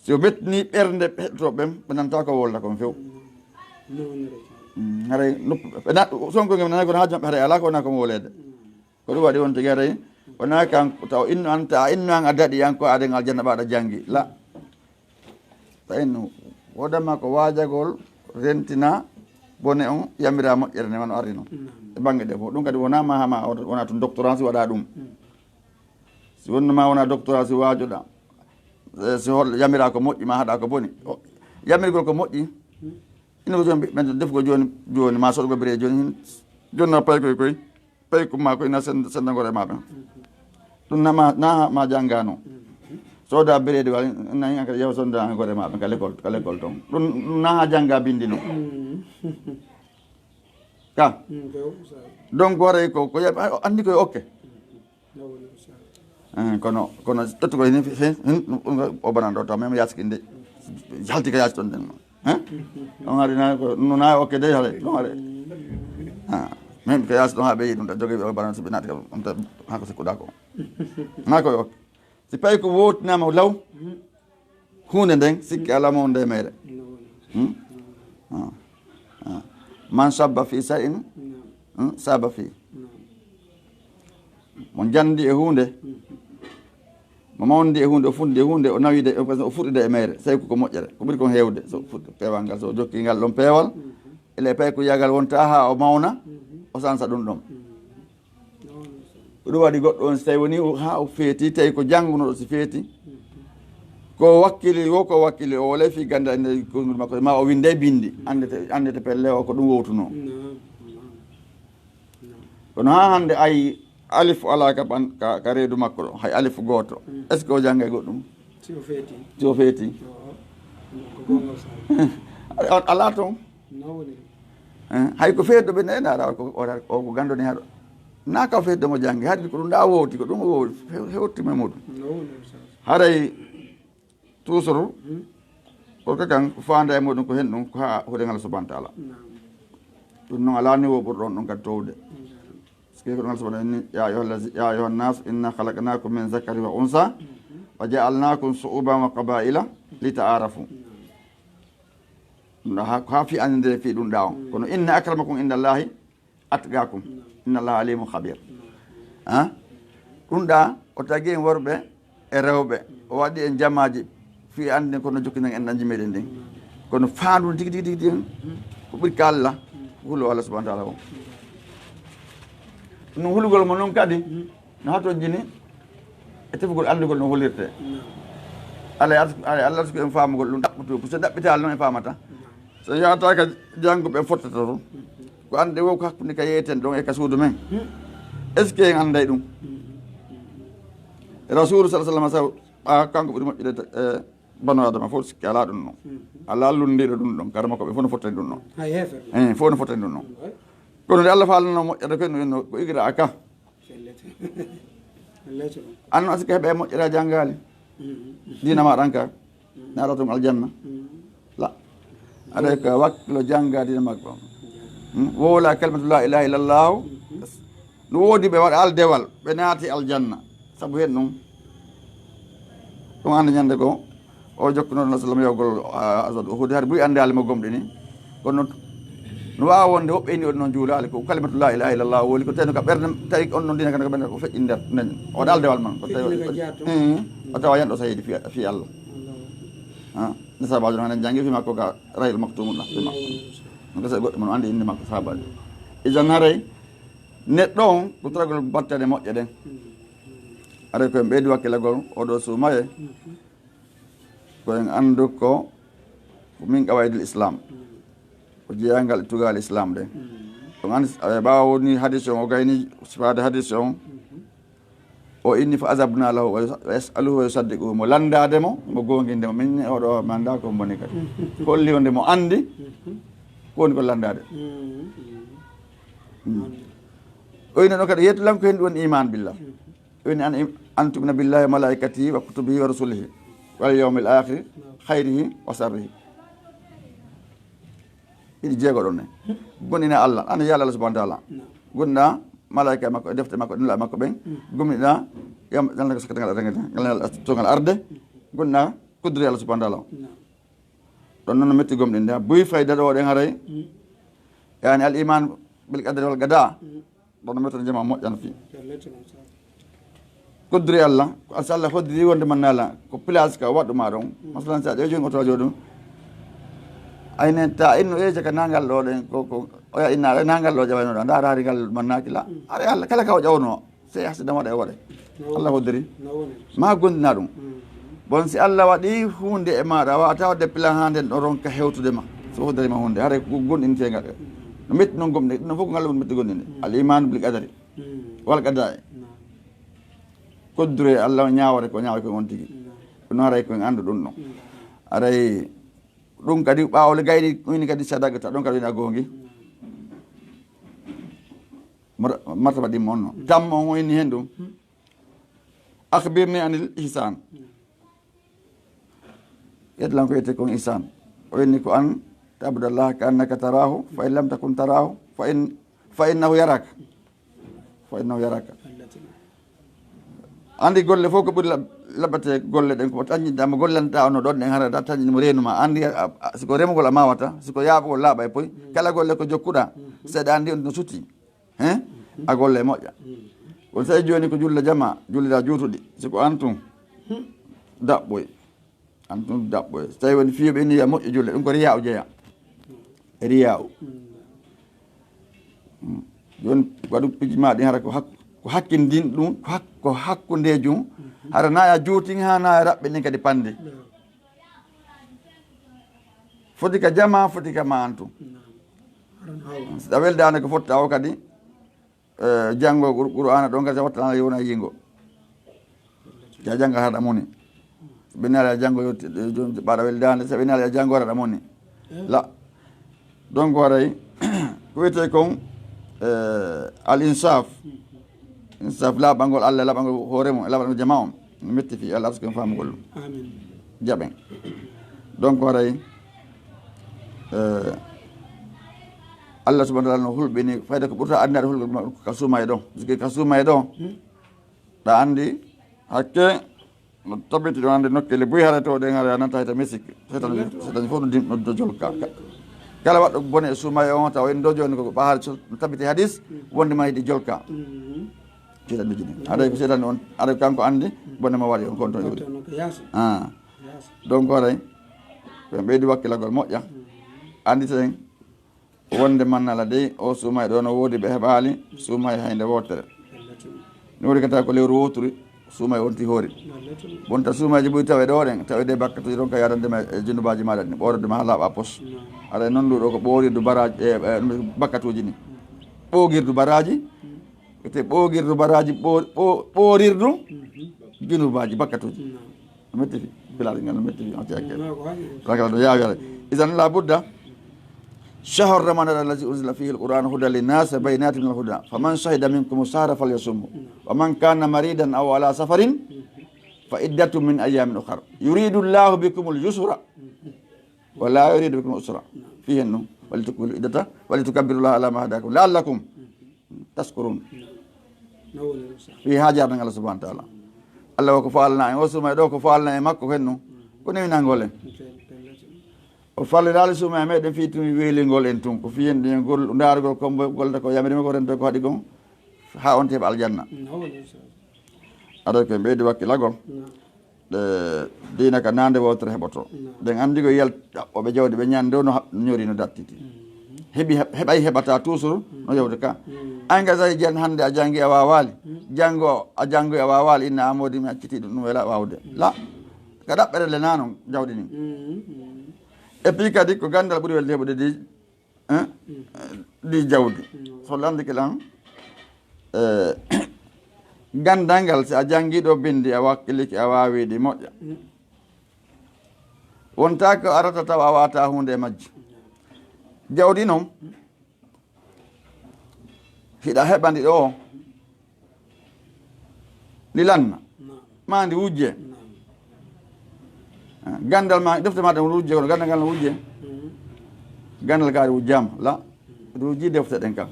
Si o mettinii ɓernde heɗotooɓe ɓen, ɓe nanta ko wolda kon few. Mm, haray noppu, ɓe na-, Sonko ngam nana kono haaju maɓɓe haray alaa ko wona ko mo woleede. Ko ɗum waɗi on tigi haray Wonaa kan taw inno an, ta inno an a daɗi an ko aden aljanna ɓaɗa janngi. La. Ta inno. Wodama ko waajagol rentina bone on yamira moƴƴere ne wano arino. E bannge ɗe fof. Ɗum kadi wonaa ma hama wona tun doctorat si waɗa ɗum. Si wonno ma wona doctorat si waajoɗa. Eh, si hol yamira ko moƴƴi ma haɗa ko boni. O, yamirgol ko moƴƴi. Ina ko joni ɓen defgo joni, joni ma soɗgo bire joni hin. Jonna pay koy koy. Pay ko ma ko ina send-, sendagol e ma ɓen. Ɗum na ma, na ma jangano. Soda bire de wal, na ina ka yaw sonda gore ma ɓen ka l'école, ka l'école ton. Ɗum, ɗum na ha janga bindi no. Ka. Donc waray ko, ko yab-, a, andi koy okke. Eh, kono, kono ƴettu ko hin, hin, hin, o banando to même yaskinde. Halti ka yas ton den. Hein? On hari na ko, no na okke de hare, no hare. Ah, même que yas ɗon haa ɓe yiɗi ɗum, ta jogi ɓe o banando so ɓe naati kam, on ta haa ko sikkuɗa ko. Na ko okke. Si pay ko wotnama law, huunde nden, sikki alaa mo nde mere. Hmm? Ah, ah. Man sabba fi sa'in, hmm, saba fi. Mo jandi e huunde, mo mawndi e huunde, o fundi e huunde, o nawi de, o fuɗɗi de e mere, sey ko, ko moƴƴere. Ko ɓuri kon heewde, so fuɗɗi peewal ngal, so o jokki ngal ɗon peewal, ele pay ko yagal wonta haa o mawna, o sansa ɗum ɗon. Ko ɗum waɗi goɗɗo on, si tawi woni o, haa o feeti, tawi ko janngunoɗo si feeti, ko wakkili, wo ko wakkili, o wolay fii ganda inde konngol makko, ma o winde bindi, andete, andete pelle o ko ɗum wowtuno. Naam, naam, naam. Kono haa hannde ay alif alaa ka ɓan-, ka, ka reedu makko ɗo, hay alif gooto. Mm. Est-ce que o janngay goɗɗum? Si o feeti. Si o feeti. Yo, ko konngol sa. A, alaa toon. No woni ɗum? Eh, hay ko feetuɗo ɓe nena ara ko, o, o, o ko ganndo ni haɗo. Na ka feetuɗo mo janngi, haɗi ko ɗum ɗa wowti, ko ɗum o wowti, he-, hewti me muɗum. No woni ɗum sa. Haray toujours, ko ka kan, ko faanda e muɗum ko hen ɗum, ko haa huɗen Allah subhanahu wa ta'ala. Naam. Ɗum noon alaa niwo ɓurɗo on ɗum kadi towde. Naam. Parce que ko ɗum Allah subhanahu wa ta'ala inni, "Ya ayyuhal lazi-, ya ayyuhan nas, inna khalaqnakum min zakarin wa unsa, wa ja'alnakum shu'uban wa qaba'ila li ta'arafu." Naam. Ɗum ɗa haa, haa fi anndinde fi ɗum ɗa on. Mm. Kono, "Inna akramakum indallahi atqakum. Naam. Inna Allaha alimun khabir." Naam. Ah? Ɗum ɗa, o tagi en worɓe e rewɓe, o waɗi en jamaaji, fii anndin kono jokkinden en ɗanji meɗen ɗin. Naam. Kono faandu tigi, tigi, tigi, tigi, ko ɓuri ka Allah, ko hulu Allah subhanahu wa ta'ala on. Ɗum hulugol mo non kadi, mm, no hatojini e tefugol anndugol no holirte. Naam. Alay ars-, alay Allah arsuki en faamugol ɗum ɗaɓɓutu, ko so ɗaɓɓitaali noon en faamata. Naam. So yahata ka janngo ɓe fottata toon. Ko annde wo ko hakkunde ka yeeten ɗon e ka suudu men. Est-ce que en annday ɗum? Rasulu sallallahu alaihi wasallam, saw-, a, kanko ɓuri moƴƴude, eh, banu Adama fof, sikki alaa ɗum noon. Alaa lunndiiɗo ɗum ɗon, kadi makko ɓe fof no fottani ɗum noon. Hay heefer. Eh, fof no fottani ɗum noon. Kono nde Allah faalnoo moƴƴata ko en, en ko igira aka. An no asike heɓe moƴƴere a janngaali. Diina ma ɗan ka. Naata tun aljanna. La. Aɗa ka wakkilo jannga diina makko. Hmm? Wowla kalimatu la ilaha illallah. No woodi ɓe waɗa aldewal, ɓe naati aljanna. Sabu hen ɗum. Ɗum annda ñande ko o jokkuno Rasul sallam yawgol, ah, aswad Uhud, hari buy anndaali mo gomɗini. Kono no waawi wonde woɓɓe ini on noon juulaali ko kalimatu la ilaha illallah woni ko tawi no ka ɓernde, tawi on noon dina kan ko ɓernde o feƴƴi nder nden. O waɗa aldewal man. Ko tawi, feƴƴi ka jaato. Eh, o tawa yan ɗo sahidi fi, fi Allah. Ah, ne sabajo noon en janngi fi makko ka Rayul Maktum la, fi makko. Ɗum kese goɗɗo mon anndi innde makko sabajo. Idan haray neɗɗo on ko toragol battane moƴƴe ɗen. Haray ko en ɓeydi wakkilagol oɗo suumaye. Ko en anndu ko, ko min qawaidil Islam. Ko jeyangal e tugal Islam ɗen. Ɗum anndi, eh, ɓaawo ni hadis on, o gayni sifaade hadis on. O inni fa ajabna lahu wa yus-, wa yas'aluhu wa yusaddiqu. Mo landaade mo, mo gonginde mo. Min oɗo mi annda ko moni kadi. Holli wonde mo anndi, ko woni ko landaade. Mm. O inni ɗon kadi, yettulan ko hen ɗum woni iman billah. Woni an, an tu'mina billahi wa malaikatihi wa kutubihi wa rusulihi wal yawmil akhir khayrihi wa sharrihi. Ɗiɗi jeego ɗon ne. Gomɗina Allah, an yaala Allah subhanahu wa ta'ala. Gomɗina malaika makko, e defte makko, ɗum la makko ɓen. Gomɗina yam, yalla ko sakkatangal arde, ngal, ngal, tongal arde. Gomɗina kudure Allah subhanahu wa ta'ala. Ɗon noon no metti gomɗinde. Buy fayda ɗo ɗen haray. Yani al iman bil qadri wal qada. Ɗon no metti jama moƴƴan fi. Koddure Allah, ko so Allah hoddiri wonde man naala, ko place ka waɗɗu ma ɗon. Masalan, sa ƴeewi jooni oto a jooɗo. Ayne ta inno e jaka nangal ɗo ɗen, ko, ko, oya inna, oya nangal ɗo ƴawayno ɗa, nda raari ngal man naaki la. Are Allah, kala ka o ƴawno, sey hasida waɗa e waɗa. No Allah hoddiri. No woni. Ma gondina ɗum. Mm. Bon, si Allah waɗi huunde e maɗa, a wata wadde plan ha nden ɗo ronka hewtude ma. So hoddiri ma huunde, haray ko gonɗintegal. No metti non gomɗe, ɗum fof ko ngal metti gonɗinde. Mm. Al iman bil qadari. Mm. Wal qada'i. Naam. Koddure Allah o ñaawore ko ñaawore ko on tigi. Naam. Ɗum haray ko en anndu ɗum ɗon. Naam. Haray ɗum kadi ɓaawo le gayni woni kadi sadaqata, ɗon kadi woni a goongi. Naam. Mar-, martaba ɗimmo on no. Naam. Tammo on woni hen ɗum. Hmm. Akhbirni anil ihsan. Naam. Yetlan ko wiyetee kon ihsan. O inni ko an ta'budallaha ka annaka tarahu, fa in lam takun tarahu, fa in, fa innahu yaraka. Fa innahu yaraka. Andi golle fof ko ɓuri lab-, laɓɓatee golle ɗen, ko tañƴinɗa mo gollanta ono ɗon ɗen, hara da tañƴini mo reenu ma. Andi a, a, siko remugol a mawata, siko yaaɓugol laaɓa e poy. Kala golle ko jokkuɗa, seeɗa andi on no suti. Hein? A golle moƴƴa. Won tawi jooni ko julle jama, jullira juutuɗi. Siko an tun daɓɓoy. An tun daɓɓoy. So tawi woni fiyoɓe ni ya moƴƴo julle, ɗum ko riya o jeeya. Riya o. Mm. Jooni waɗu piji ma ɗin hara ko hak-, ko hakkindin ɗum, ko hak-, ko hakkundeejum. Hara na ya juutin ha na ya raɓɓiɗin kadi pande. Foti ka jama, foti ka ma an tun. Naam. Haran hawa. Si a weldaande ko fotta o kadi, eh, janngo Qur-, Qur'aana ɗon kadi, sa watta ana yewna yingo. Ya jannga haɗa moni. Ɓe nala janngo yo te-, yo jom ɓaɗa weldaande, sa ɓe nala janngo haɗa moni. Eh? La. Donc waray, ko wiyetee kon, eh, al insaf. Insaf, laɓangol Allah, laɓangol hoore mum, laɓangol jama on. No metti fii Allah, arsuken faamugol ɗum. Amin. Jaɓen. Donc haray, eh, Allah subhanahu wa ta'ala no hulɓini fayda ko ɓurta anndinaade hulɓe ma-, ka suuma e ɗo. Parce que ka suuma e ɗo, hmm, ɗa anndi hakke no tabiti ɗon anndi nokkeeli buy haray to ɗen haray a nanta hita misik. Setan, setan fof no dim-, no jolka. Ka-, kala waɗɗo bone e suuma e on taw en ɗo jooni ko ɓa haray so-, no tabiti hadis, hmm, wonde ma yiɗi jolka. Hmm. Setan ɗo jini. Haray ko setan on, haray kanko anndi bone mo waɗi on kon to yuri. Waɗi on ko yaasi. Ah. Yaasi. Donc haray, ko en ɓeydi wakkilagol moƴƴa. Mm. Annditen wonde mannala dey, o suumay ɗo no woodi ɓe heɓaali, suumay hay nde wootere. Wallahi. Ni woni kata ko lewru wooturu, suumay wonti hoori. Wallahi. Bonta suumayji ɓuri tawe ɗo ɗen, tawe de bakkatuji ɗon ka yaadande ma e junubaaji maɗa ɗin, ɓoorode ma haa laaɓa pos. Naam. Haray non ndu ɗo ko ɓoorirdu baraaji, e, e, bakkatuji ni. Mm. Ɓoogirdu baraaji, mm. Wiyetee ɓoogirdu baraaji ɓoor-, ɓoo-, ɓoorirdu, mhm, junubaaji, bakkatuuji. Naam. No metti fi, bilal ngal no metti fi, on tiyakke. Naam, ko haali. Kala kala no yaawi haray. Mm. Idan la budda, shahru ramadan allazi unzila fihi alquran hudan linnas wa bayinatin min alhuda. Faman shahida minkum shahra falyasumhu. Naam. Wa man kana maridan aw ala safarin, mhm, fa iddatun min ayamin ukhar. Yuridu Allahu bikumul yusra, mhm, wa la yuridu bikumul usra. Naam. Fi hen ɗum. Walitukmilu iddata, walitukabbiru Allaha ala ma hadakum. La'allakum, mhm, tashkurun. Naam. Nawwal sax. Fii haa jaarngal Allah subhanahu wa ta'ala. Allah o ko faalna en, o suuma e ɗo ko faalna e makko hennu. Ko newinangol en. Tel-, tel-, tel-. O falliraali suuma e meɗen fii tun weelingol en tun. Ko fii en ɗin gol-, ndaarugol ko mbo-, golda ko yamiri mo ko rento ko haɗi kon. Haa on teɓa aljanna. Nawwal sax. Aɗa ko en ɓeydi wakkilagol. Naam. Ɗe diina ka nande wootere heɓoto. Naam. Ɗen anndi ko yel ɗaɓɓooɓe jawdi ɓe ñande no haɓ-, ñori no dattiti. Mm. Heɓi heɓ-, heɓay heɓata toujours no yawde ka. Mm. Ay nga tawi jan hannde a janngi a waawaali. Mm. Janngo a janngi a waawaali inna a moodi mi acciti ɗum ɗum wela waawde. Mm. La. Ka ɗaɓɓere le nanon jawdi ni. Mm, mm. Et puis kadi ko ganndal ɓuri welde heɓude di Hein? Mm. Ɗi jawdi. Mm. So landike lan, eh, ganndal ngal, si a janngii ɗo binndi, a wakkilike, a waawii ɗi moƴƴa. Mm. Wontaa ko arata tawa a waata huunde e majji. Jawdi noon, hiɗa heɓa ndi ɗo, ndi lanna. Naam. Ma ndi wujje. Naam. Ah, ganndal ma, defte ma ɗen wujje, kono ganndal ngal no wujje. Mhm. Ganndal gaari wujjaama, la. Ɗum wujji defte ɗen kam.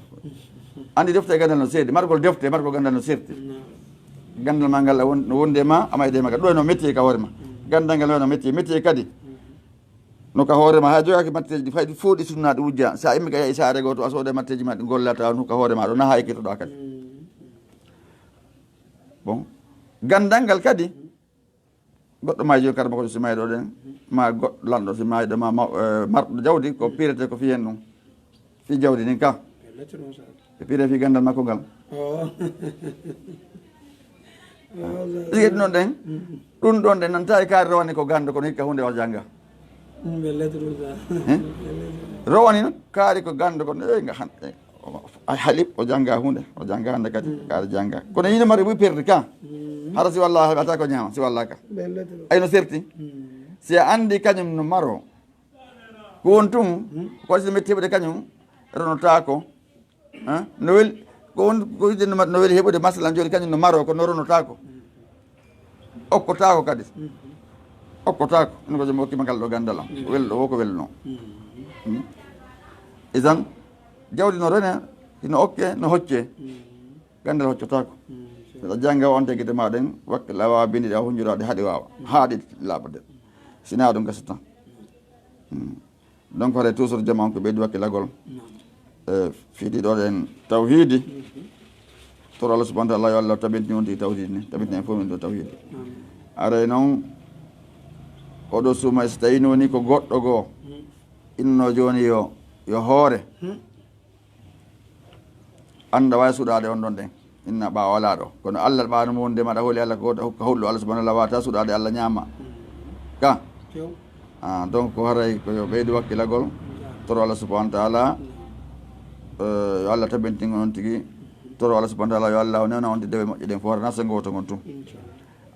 Anndi defte e ganndal no seedi, margol defte, margol ganndal no serti. Naam. Ganndal ma ngal won-, no wondi e ma, ama e ɗe ma ka. Ɗo no metti ka hoore ma. Mhm. Ganndal ngal no metti, metti kadi. Mhm. No ka hoore ma, hay jogaaki matteeji ɗi fayde fof ɗi sunnaaɗi wujja. Sa immi ka yahi saare gooto, a soodee matteeji ma ɗi gollata on ka hoore ma ɗo, na haa ekkitoɗaa kadi. Mm. Bon. Ganndal ngal kadi, goɗɗo maayi jooni kadi, makko si maayi ɗo ɗen, ma goɗɗo lanɗo si maayi ɗo, ma maw-, eh, marɗo jawdi, ko pirete ko fii hen ɗum. Fii jawdi ndin ka. Ɓe pire fii ganndal makko ngal. Oh. Ɗiɗi noon ɗen, ɗum ɗon ɗen nanta e kaari rowani ko ganndo kono hikka huunde o jannga. Rowani noon kaari ko ganndo kono, eh, nga han-, eh, o, o, ay, halib, o jannga huunde, o jannga hannde kadi, kaari jannga. Kono yino mari buy perdi ka. Hara si walla heɓata ko ñaama, si walla ka. Ay no serti. Si a anndi kañum no maro. Ko won tun, ko waɗi so metti heɓude kañum, ronotaako. Han? No wel-, ko won, ko wiyde no ma-, no weli heɓude masalan jooni kañum no maro, kono ronotaako. Okkotaako kadi. Okkotaako. Ino ko joom okkima ngal ɗo ganndal am. Welɗo wo ko welno. Hmm? Isan, jawdi no rene, hino okke, no hocce. Ganndal hoccotaako. Saɗa jannga o ante gite ma ɗen, wakkila waawa bindi ɗi, a hunjura ɗi, haɗi waawa. Haa ɗi laaɓa de. Sina ɗum gasata. Hmm. Donc, haray toujours jama on ko ɓeydi wakkilagol. E, fii ɗiɗo ɗen tawhiidi. Toro Allah subhanahu wa ta'ala yo Allah tabintin on tigi tawhiidi ni, tabintin en fof min ɗo tawhiidi. Aray noon, oɗo suuma so tawi woni ko goɗɗo goo, inno jooni yo, yo hoore. Annda waawi suɗaade on ɗon ɗen. Inna ɓaawo alaa ɗo. Kono Allah ɓaano mo wonde maɗa hooli Allah ko hokka hulɗo Allah subhanahu wa ta'ala wata suɗaade Allah ñaama. Ka? Ah, donc ko haray ko yo ɓeydu wakkilagol. Toro Allah subhanahu wa ta'ala. Eh, yo Allah tabintin on tigi. Toro Allah subhanahu wa ta'ala yo Allah o newna on dewe moƴƴe ɗen fof hara na sengo woto ngon tun.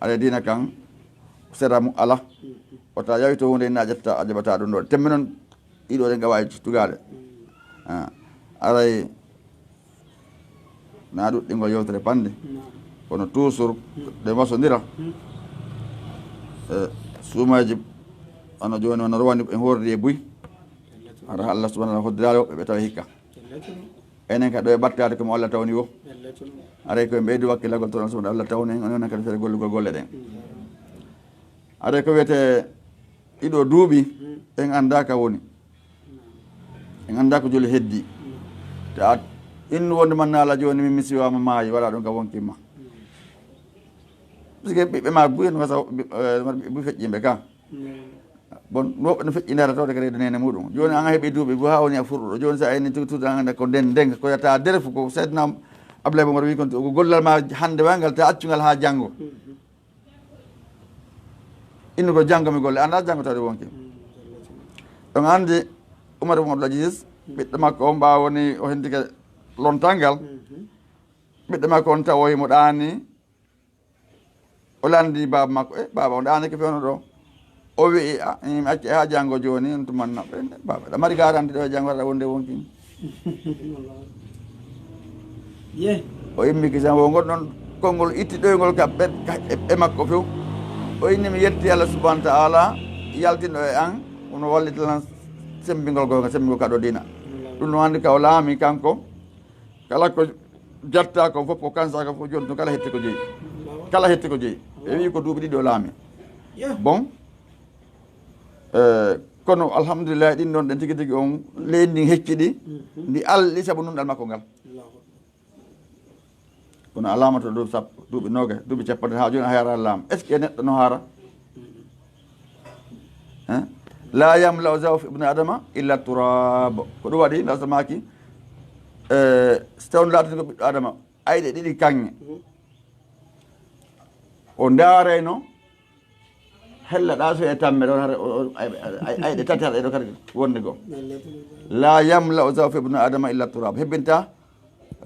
Aɗa diina kan sera mu ala. Wata yawi to hunde ina ƴetta a jaɓata ɗum ɗo. Temme noon ɗiɗo ɗen gawa e tugaale. Ah, aray na ɗuɗɗingol yewtere pande. Kono toujours ɗe wasodira. E suumaji ana jooni wona rowani en hordi e buy. Ara Allah subhanahu wa ta'ala hoddiraali woɓɓe ɓe tawa hikka. Enen ka ɗo e ɓattaade ko mo Allah tawni wo. Aray ko en ɓeydi wakkilagol toon Allah subhanahu wa ta'ala tawni en, onon kadi fere gollugol golle ɗen. Aray ko wiyete ɗiɗo duuɓi, en anndaa ka woni. En anndaa ko joli heddi. Ta innu wonde man naala jooni min mi siwaama maayi, wala ɗum ka wonkima. Parce que ɓiɓɓe ma buy no wasa, eh, ɓiɓɓe buy feƴƴimɓe ka. Bon, no ɓe no feƴƴinara tawde ka reedu nene muɗum. Jooni an a heɓi duuɓi buy haa woni a furɗuɗo. Jooni sa a inni tuuti an ko nden nden ko yata derefu ko Seydina Abdoulaye Boumar wi kon ko gollal ma hannde wa ngal ta accu ngal haa janngo. Innu ko janngo mi golle, annda janngo tawde wonki. Ɗon anndi Umar ibn Abdul Aziz, ɓiɗɗo makko on ɓaawo ni o hendike lontal ngal. Ɓiɗɗo makko on tawoyi mo ɗaani, o lanndi baaba makko, "E, baaba, on ɗaani ko fewno ɗo?" O wi'i, "A, mi acci haa janngo jooni, on tuman naɓɓe." "Baaba, ɗa mari garanti ɗo e janngo aɗa wonde wonki?" Ye. O immi kisan wo ngol ɗon konngol itti ɗoyngol ka ɓe, ka e, e makko few. O inni, "Mi yetti Allah subhanahu wa ta'ala, yaltinɗo e an, wono wallita lan sembingol goonga, sembingol ka ɗo diina." Ɗum no anndi ka o laami kanko, kala ko jatta ko fof, ko kansa ko fof, jooni tun kala hetti ko jeyi. Kala hetti ko jeyi. Ɓe wi'i ko duuɓi ɗiɗi o laami. Bon, eh, kono alhamdulillahi ɗin ɗon ɗen tigi tigi on leydi ndin hecci ɗi, ndi alɗi sabu nunɗal makko ngal. Kono a laamato duuɓi sappo, duuɓi noogayi, duuɓi capanɗe haa jooni a hayara laama. Est-ce que neɗɗo no haara? Hein? La yamla'u jawfa ibni adama illa turab. Ko ɗum waɗi, nda so maaki, eh, so tawno laatani ko ɓiɗɗo adama, ayɗe ɗiɗi kaŋŋe. O ndaarayno, hella ɗa so e tamme ɗon, hara o, o, ay, ay, ay, ayɗe tati hara ɗo kadi wonde goo. La yamla'u jawfa ibni adama illa turab. Hebbinta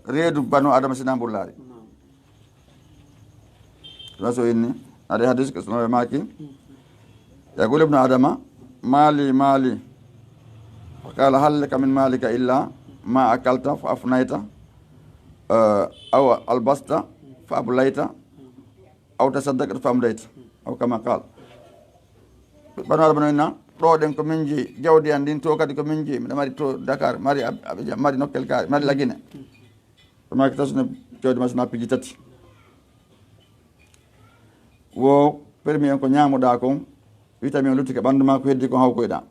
reedu banu adama sina mbullaari. Rasul inni, aɗa hadis ko suno maaki. Yaqulu ibnu adama, "Mali, mali." Fa qala, "Hal laka min malika illa ma akalta fa afnayta, eh, aw albasta fa ablayta, aw tasaddaqta fa amdayta." Aw kama qala. Banu adama no inna, ɗo ɗen ko min jeyi, jawdi an ndin to kadi ko min jeyi. Miɗa mari to Dakar, mari Ab-, Abidjan, mari nokkel kaari, mari Lagine. Ɗum maa ko tasno jawdi ma sina piiji tati. Wo permi en ko ñaamuɗaa kon, witamin luttike ɓanndu maa ko heddi kon hawkoyɗaa.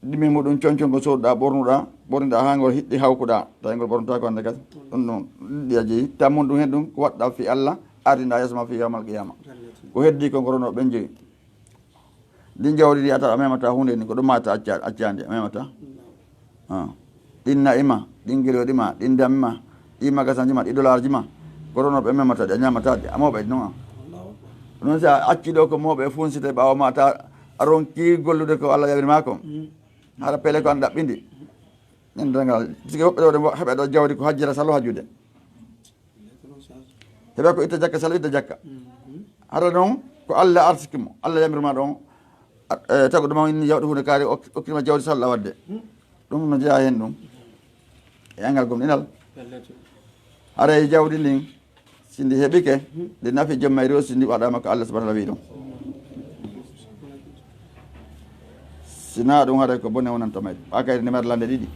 Ɗimi muɗum concon ko sooduɗaa, ɓornuɗaa, ɓorniɗaa haa ngol hiɗɗi hawkuɗaa, tawi ngol ɓornotaako hannde kadi. Ɗum ɗum ɗiɗi a jeyi. Tammun ɗum hen ɗum ko waɗɗaa fii Allah, Artinɗa yeeso ma fi yawmal qiyama. Ko heddi kon ko rono ɓen joyi. Ndin jawdi ndi a tawa a memata hunde ni, ko ɗum ma ta acca-, accandi a memata. Ah. Ɗin na'i ma, ɗin geloɗi ma, ɗin dammi ma, ɗi magasanji ma, ɗi dolarji ma. Ko rono ɓe memata ɗi, a ñamata ɗi, a moɓa ɗi non an. Ɗum si a acci ɗo ko moɓe funsite ɓawo ma ta a ronki gollude ko Allah yawiri ma kon. Hara pele ko an ɗaɓɓindi. Nden dangal, sike woɓɓe ɗo ɗe heɓa ɗo jawdi ko hajjira salo hajjude. Heɓa ko itta jakka, salo itta jakka. Hara noon ko Allah arsiki mo, Allah yamiri ma ɗon, a-, e, tagu ɗum inni jawdi hunde kaari, ok-, okkirma jawdi salla wadde. Ɗum no jeyaa heen ɗum. E angal gomɗinal. Haray jawdi ndin, si ndi heɓike, ndi nafi jom mayri o, si ndi waɗaama ko Allah subhanahu wa ta'ala wi ɗum. Sinaa ɗum haray ko bone wonanta mayri. Ɓa kayri numéro lande ɗiɗi.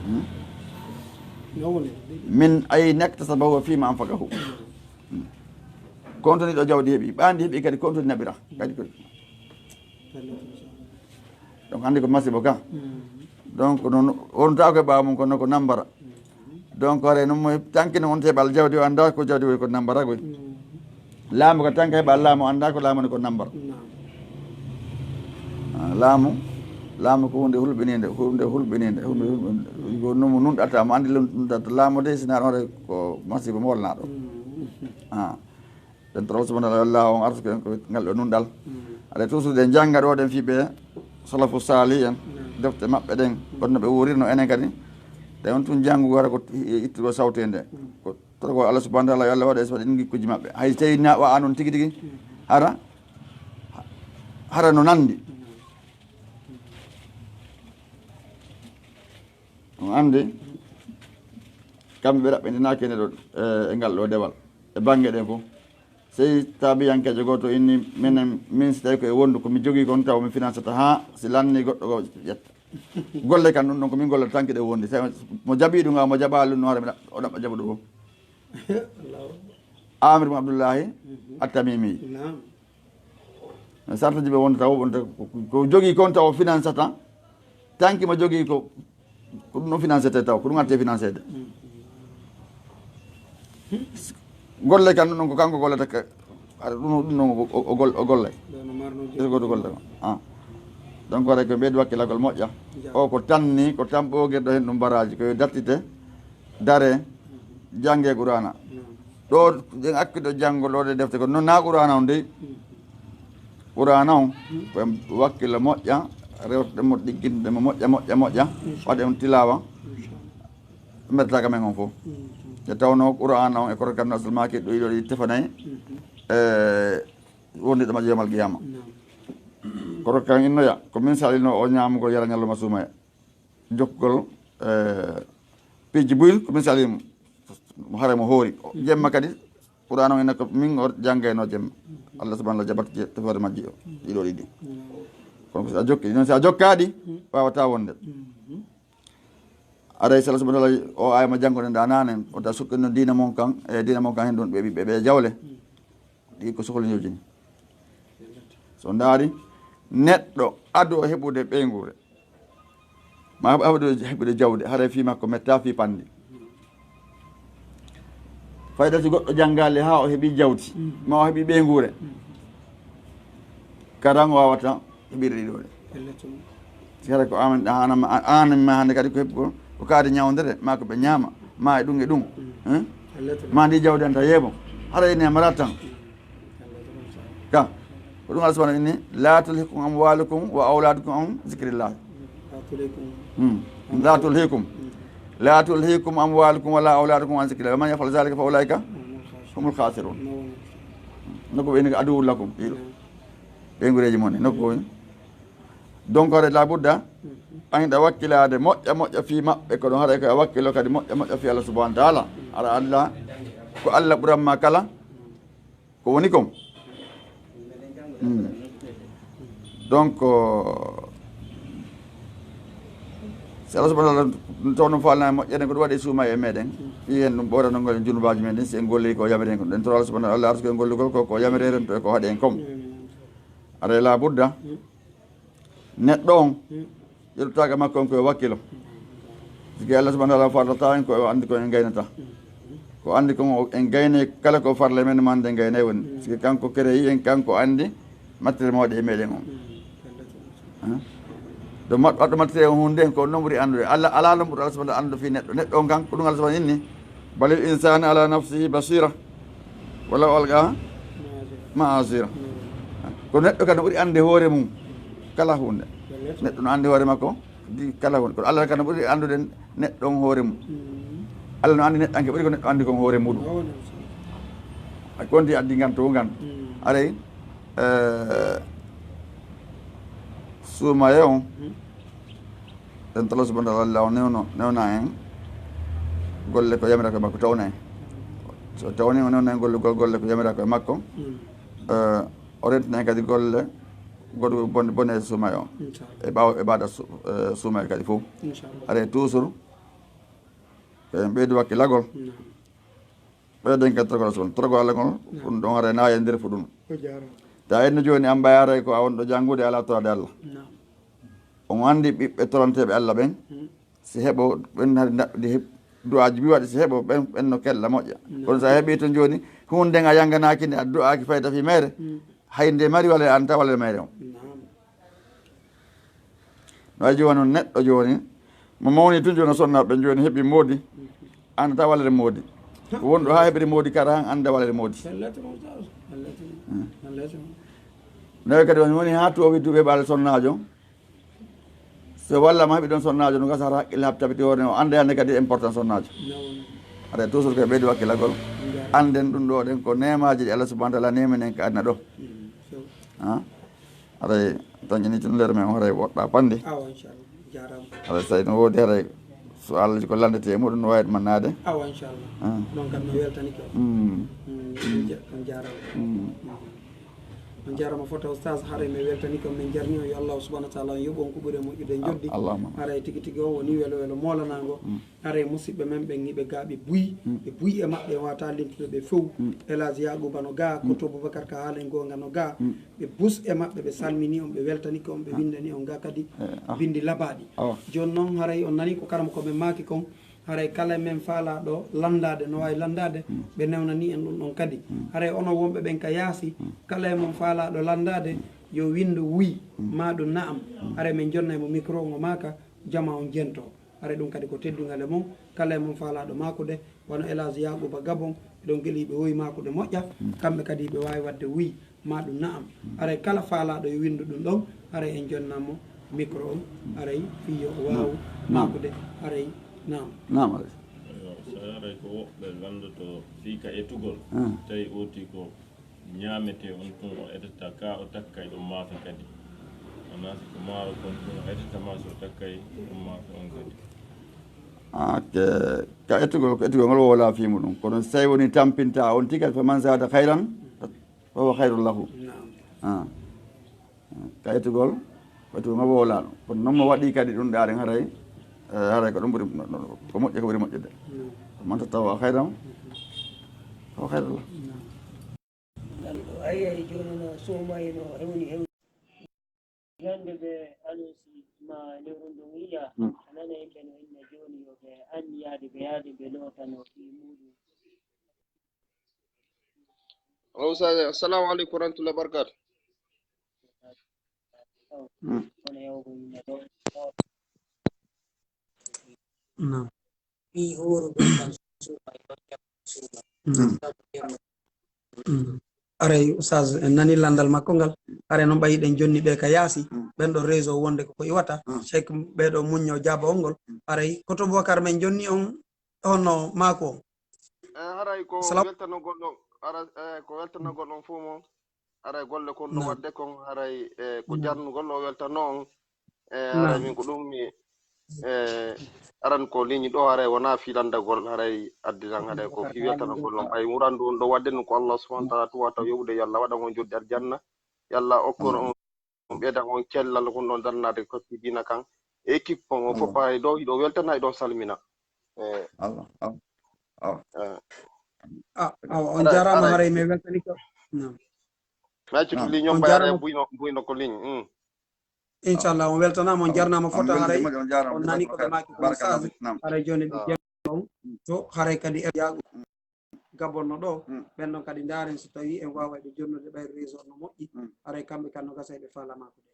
Hmm? Min ayna iktasabahu wa fima anfaqahu. Hmm. Kontoni ɗo jawdi heɓi, ɓandi heɓi kadi kontoni naɓira. Kadi ko. Donc andi ko masibo ka. Donc non wonta ko e ɓawo mum kono ko nambara. Donc haray non mo tanki no wonte ɓal jawdi o anda ko jawdi woni ko nambara koy. Laamu ko tanka heɓa laamu anda ko laamu woni ko nambara. Ah, laamu, laamu ko hunde hulɓininde, hunde hulɓininde, hunde hulɓininde. Ko numu nunɗata mo andi nunɗata laamu de sina ɗon ko masibo mo wolnaɗo. Ah. Ɗen toro subhanahu wa ta'ala on arsuko en ko ngal ɗo nunɗal. Aɗa toujours ɗen jannga ɗo ɗen fii ɓe salafu sali en, defte maɓɓe ɗen, honno ɓe wuurirno enen kadi. Tawi on tun janngu wara ko i-, ittugo sawtende. Ko torgo Allah subhanahu wa ta'ala yo Allah waɗa e saɗa ɗin gikkuji maɓɓe. Hay tawi na wa anon tigi tigi, hara, hara no nandi. On andi, kamɓe ɓe raɓɓindinaaki e nde ɗo, e, e ngal ɗo dewal. E bannge ɗen fof. Sey taabiyankeejo gooto inni, minen, min si tawi ko e wondu, ko mi jogii kon taw mi finansata haa si lanni goɗɗo ko ƴetta. Golle kan ɗum ɗon ko min gollata tan kiɗe wondi. Tawi mo jaɓii ɗum, haa mo jaɓaali ɗum, no hara mi ɗa-, o ɗaɓɓa jaɓuɗo fof. Allahu Akbar. Amir mo Abdullahi At-Tamimi. Naam. No sartuji ɓe wonta taw, wonta ko, ko jogii kon taw finansata, tanki mo jogii ko, ko ɗum o financete taw, ko ɗum atte financede. Golle kan ɗum ɗon ko kanko gollata ka, aɗa ɗum, ɗum ɗon o, o, o gol-, o gollay. Ɗo no marno Ɓe goto gollata ko. Ah. Donc waɗa ko ɓeydi wakkilagol moƴƴa. Ja. O ko tanni, ko tan ɓoogirɗo heen ɗum baraji, ko yo dattite, dare, jannge Qur'ana. Naam. Ɗo ɗen akkiɗo janngo ɗo ɗe defte ko noon na Qur'ana on dey. Qur'ana on, ko en wakkilo moƴƴa, rewtoɗen mo, ɗigginɗen mo moƴƴa, moƴƴa, moƴƴa, waɗen on tilawa, mbertaka men on fof. Nde tawnoo Qur'ana on e korkan asal maaki ɗo ɗiɗo ɗi tefanay, e wondiɗo majjo yawmal qiyama. Korkan innoya, ko min salino o ñaamugol yara ñalluuma suumaya. Jokkugol, e, piiji buy, ko min sali mo, mo hare mo hoori. Jemma kadi, Qur'an on ina ko min o janngayno jemma. Allah subhanahu wa ta'ala jaɓat je-, tefoore majji o, ɗiɗo ɗiɗi. Kono ko si a jokki, non si a jokkaɗi, wawata wonde. Aray si Allah subhanahu wa ta'ala o aya mo janngoɗen ɗa nane, o ta sukkino diina mon kan, e diina mon kan hen ɗon ɓe ɓiɓɓe ɓe jawle. Ɗi ko sohli ñoƴini. So ndaari, neɗɗo ado heɓude ɓeynguure, ma haɓ-, haɓude, heɓude jawdi, haray fii makko metta fii panndi. Fayda si goɗɗo janngaali haa o heɓi jawdi, ma o heɓi ɓeynguure, karan o waawata heɓirde ɗiɗo ɗe. Si hara ko amen, an, an, an ma hannde kadi ko heɓi ko, ko kaari ñawndere, ma ko ɓe ñaama, ma e ɗum e ɗum, hein? Ma ndi jawdi an ta yeebo, hara ene mara tan. Ka, ko ɗum Allah subhanahu inni, "La tulhikum amwalukum wa awladukum an zikrillah." Hmm. "La tulhikum. La tulhikum amwalukum wala awladukum an zikrillah. Wa man yaf'al zalika fa ulaika humul khasirun." Nokku ɓe inni, "Aduwwul lakum." Ɓeynguureeji mon ni, nokku o. Donc, haray la budda, an hiɗa wakkilaade moƴƴa moƴƴa fii maɓɓe, kono haray ko a wakkilo kadi moƴƴa moƴƴa fii Allah subhanahu wa ta'ala. Hara Allah, ko Allah ɓuran ma kala, ko woni kon. Hmm. Donc, euh, si Allah subhanahu wa ta'ala tawno faalna e moƴƴere, ko ɗum waɗi suuma e meɗen. Fii hen ɗum ɓoyranogol en junubaaji men ɗin, si en golli ko yamiri en ko. Ɗen toro Allah subhanahu wa ta'ala arsuko en gollugol ko, ko yamiri en, to ko haɗi en kon. Haray la budda. Neɗɗo on, yeɗɗutaaka makko on ko yo wakkilo. Sike Allah subhanahu wa ta'ala faaltata en ko o anndi ko en gaynata. Ko anndi kon, o- en gaynay kala ko farle men mande gaynay woni. Sike kanko kereyi en, kanko anndi mattere mawɗe e meɗen on. Ɗo mat- waɗɗo mattere on hunde en ko non ɓuri anndude. Allah alaa non ɓuri Allah subhanahu wa ta'ala anndude fii neɗɗo. Neɗɗo on kan ko ɗum Allah subhanahu inni. Balil insana ala nafsihi basira. Walaw alqa ma'azira. Ko neɗɗo kan no ɓuri annde hoore mum kala hunde. Neɗɗo no anndi hoore makko di kala hunde. Kono Allah kan no ɓuri anndude neɗɗo on hoore mum. Allah no anndi neɗɗanke ɓuri ko neɗɗo anndi kon hoore muɗum. Ay kon di addi ngan to ngan. Aray eh, suumaye on en tala subhanahu wa ta'ala o newno newna en golle ko yamira ko makko tawna en. So tawni o newna en golle gol- golle ko yamira ko makko. Eh, o rentina en kadi golle goɗɗo bone bone e suumaye on. Inchallah. E ɓaawo e baada su- eh, suumaye kadi fof. Inchallah. Aray toujours ko en ɓeydi wakkilagol. Naam. Ɓeyden kadi torgol Allah subhanahu torgol Allah ngol. Ɗum ɗon haray na e nder fu ɗum. O jaaraama. Ta en no jooni an mbayaray ko a wonɗo janngude ala torade Allah. Naam. On anndi ɓiɓɓe toranteeɓe Allah ɓen si heɓo ɓen hari naɓdi du'aaji mbi waɗi si heɓo ɓen ɓen no kella moƴƴa. Kono so a heɓi to jooni huunde nde a yannganaaki nde a du'aaki fayda fii meere. Hay nde mari walla an ta walla meere on. Naam. No wayi jooni on neɗɗo jooni mo mawni tun jooni o sonnaaɓe ɓen jooni heɓi moodi annata walere moodi. Ko wonɗo haa heɓiri moodi kara han annda walere moodi. Nawi kadi on woni haa toowi duuɓe ɓaale sonnaajo. So walla ma heɓi ɗon sonnaajo no gasa hara haqqille haɓi tabiti hoore o annda yande kadi important sonnaajo. Aɗa toujours koye ɓeydi wakkilagol. Annden ɗum ɗo ɗen ko neemaaji ɗi Allah subhanahu wa taala neeminen ka aduna ɗo. Aray tan ini tun nder men horay woɗɗa pande. Awa inchallah. Jarama. Aray so tawi no woodi haray so Allah ko landete e muɗum no wawi ɗum annaade. Awa inchallah. Ɗon kam mi weltanike on. Mm. Mm, on ja- on jarama. Mm. Mm. On jarama fota oustaz haray mi weltanike on min jarni on yo Allah subhanahu wa taala on yoɓu on ko ɓuri e moƴƴude e joddi. Allahumma. Haray tigi tigi o woni welo welo moolanago. Mm. Haray musidɓe men ɓen hiɓe ga ɓe buy ɓe buy e maɓɓe en wata limtude ɓe few. Elage yaquba no ga koto boubacar ka haalen gonga no ga. Ɓe bus e maɓɓe ɓe salmini on ɓe weltanike on ɓe windani on ga kadi bindi labaɗi. Joni noon haray on nani ko karama ko men maaki kon. Haray kala e men faalaɗo landade no wawi landade ɓe newnani en ɗum ɗon kadi. Haray onon wonɓe ɓen ka yaasi kala e mon faalaɗo landade yo windu wi ma ɗum na'am. Haray men jonnay mo micro ngo maaka jama on jento. Haray ɗum kadi ko teddungal e mon kala e mon faalaɗo maakude wano elage yaquba gabon eɗon geli ɓe wowi maakude moƴƴa. Kamɓe kadi ɓe wawi wadde wuy ma ɗum na'am. Haray kala faalaɗo yo windu ɗum ɗon haray en jonnamo micro on haray fiyo o wawu maakude. Haray na'am. Na'am. Aray. Eyo, so haray ko woɓɓe landoto fii ka etugol tawi oti ko ñaamete on tun o etata ka o takkay ɗum maafe kadi. Wona si ko maaro kon tun o etata ma si o takkay ɗum maafe on kadi. Ah, ke- ka etugol ko etugol ngol wowla fii muɗum kono so tawi woni tampinta on tigi kadi faman zada hayran fahuwa hayrun lahu. Ah. Ka etugol ko etugol ngol wowlano kono noon mo waɗi kadi ɗum ɗaaren haray. Haray ko ɗum ɓuri ko moƴƴi ko ɓuri moƴƴude. Man tattawa hayran fahuwa hayrun lahu. Ngal ɗo ayi ayi jooni no sooma eno hewni hewni. Ñande ɓe anonsi ma lewru ndun iya a nana yimɓe no inna jooni yo ɓe anni yaade ɓe yaade ɓe lootano fii muɗum. Assalamu aleykum warahmatullahi wabarakatu. Kono yawgo yimɓe ɗo. Naam. Fii hooruɓe kam suuɓa e wakkati suuɓa. Sabu jemma. Aray oustaz en nani landal makko ngal. Aray noon ɓayi ɗen jonni ɓe ka yaasi ɓen ɗo réseau wonde koko iwata. Cheikh ɓe ɗo muñño jaabawol ngol. Aray koto boubacar men jonni on honno maako on? Eh, haray ko weltanogol ɗon ara eh, ko weltanogol ɗon fof mo. Aray golle kon no waɗde kon haray e ko jarnugol o weltano on. E haray min ko ɗum mi e aran ko ligne ɗo haray wona fi landagol haray addiran haray ko fi weltanogol on ɓay wurandu on ɗo waɗde ɗum ko allah subahana taala tuwa taw yoɓude yo allah waɗan on joddi aljanna. Yo allah okkon on ɓeydan on cellal kon ɗon darnade kotti dina kan e équipe kon o fof haray ɗo hiɗo weltana hiɗo salmina. E allah allah. Ah, awa on jarama haray mi weltani ko. Naam. Mi accu to ligne on ɓayre buyno buyno ko ligne. Inchallah on weltanama on jarnama fota haray. On nani ko ɓe maki kono sage haray joni ɓe jemma on to haray kadi e jaago. Gabon no ɗo, ɓen ɗon kadi ndaaren so tawii en waaway ɓe jonnude ɓay réseau no moƴƴi, haray kamɓe kan no gasa eɓe faalaa maakude.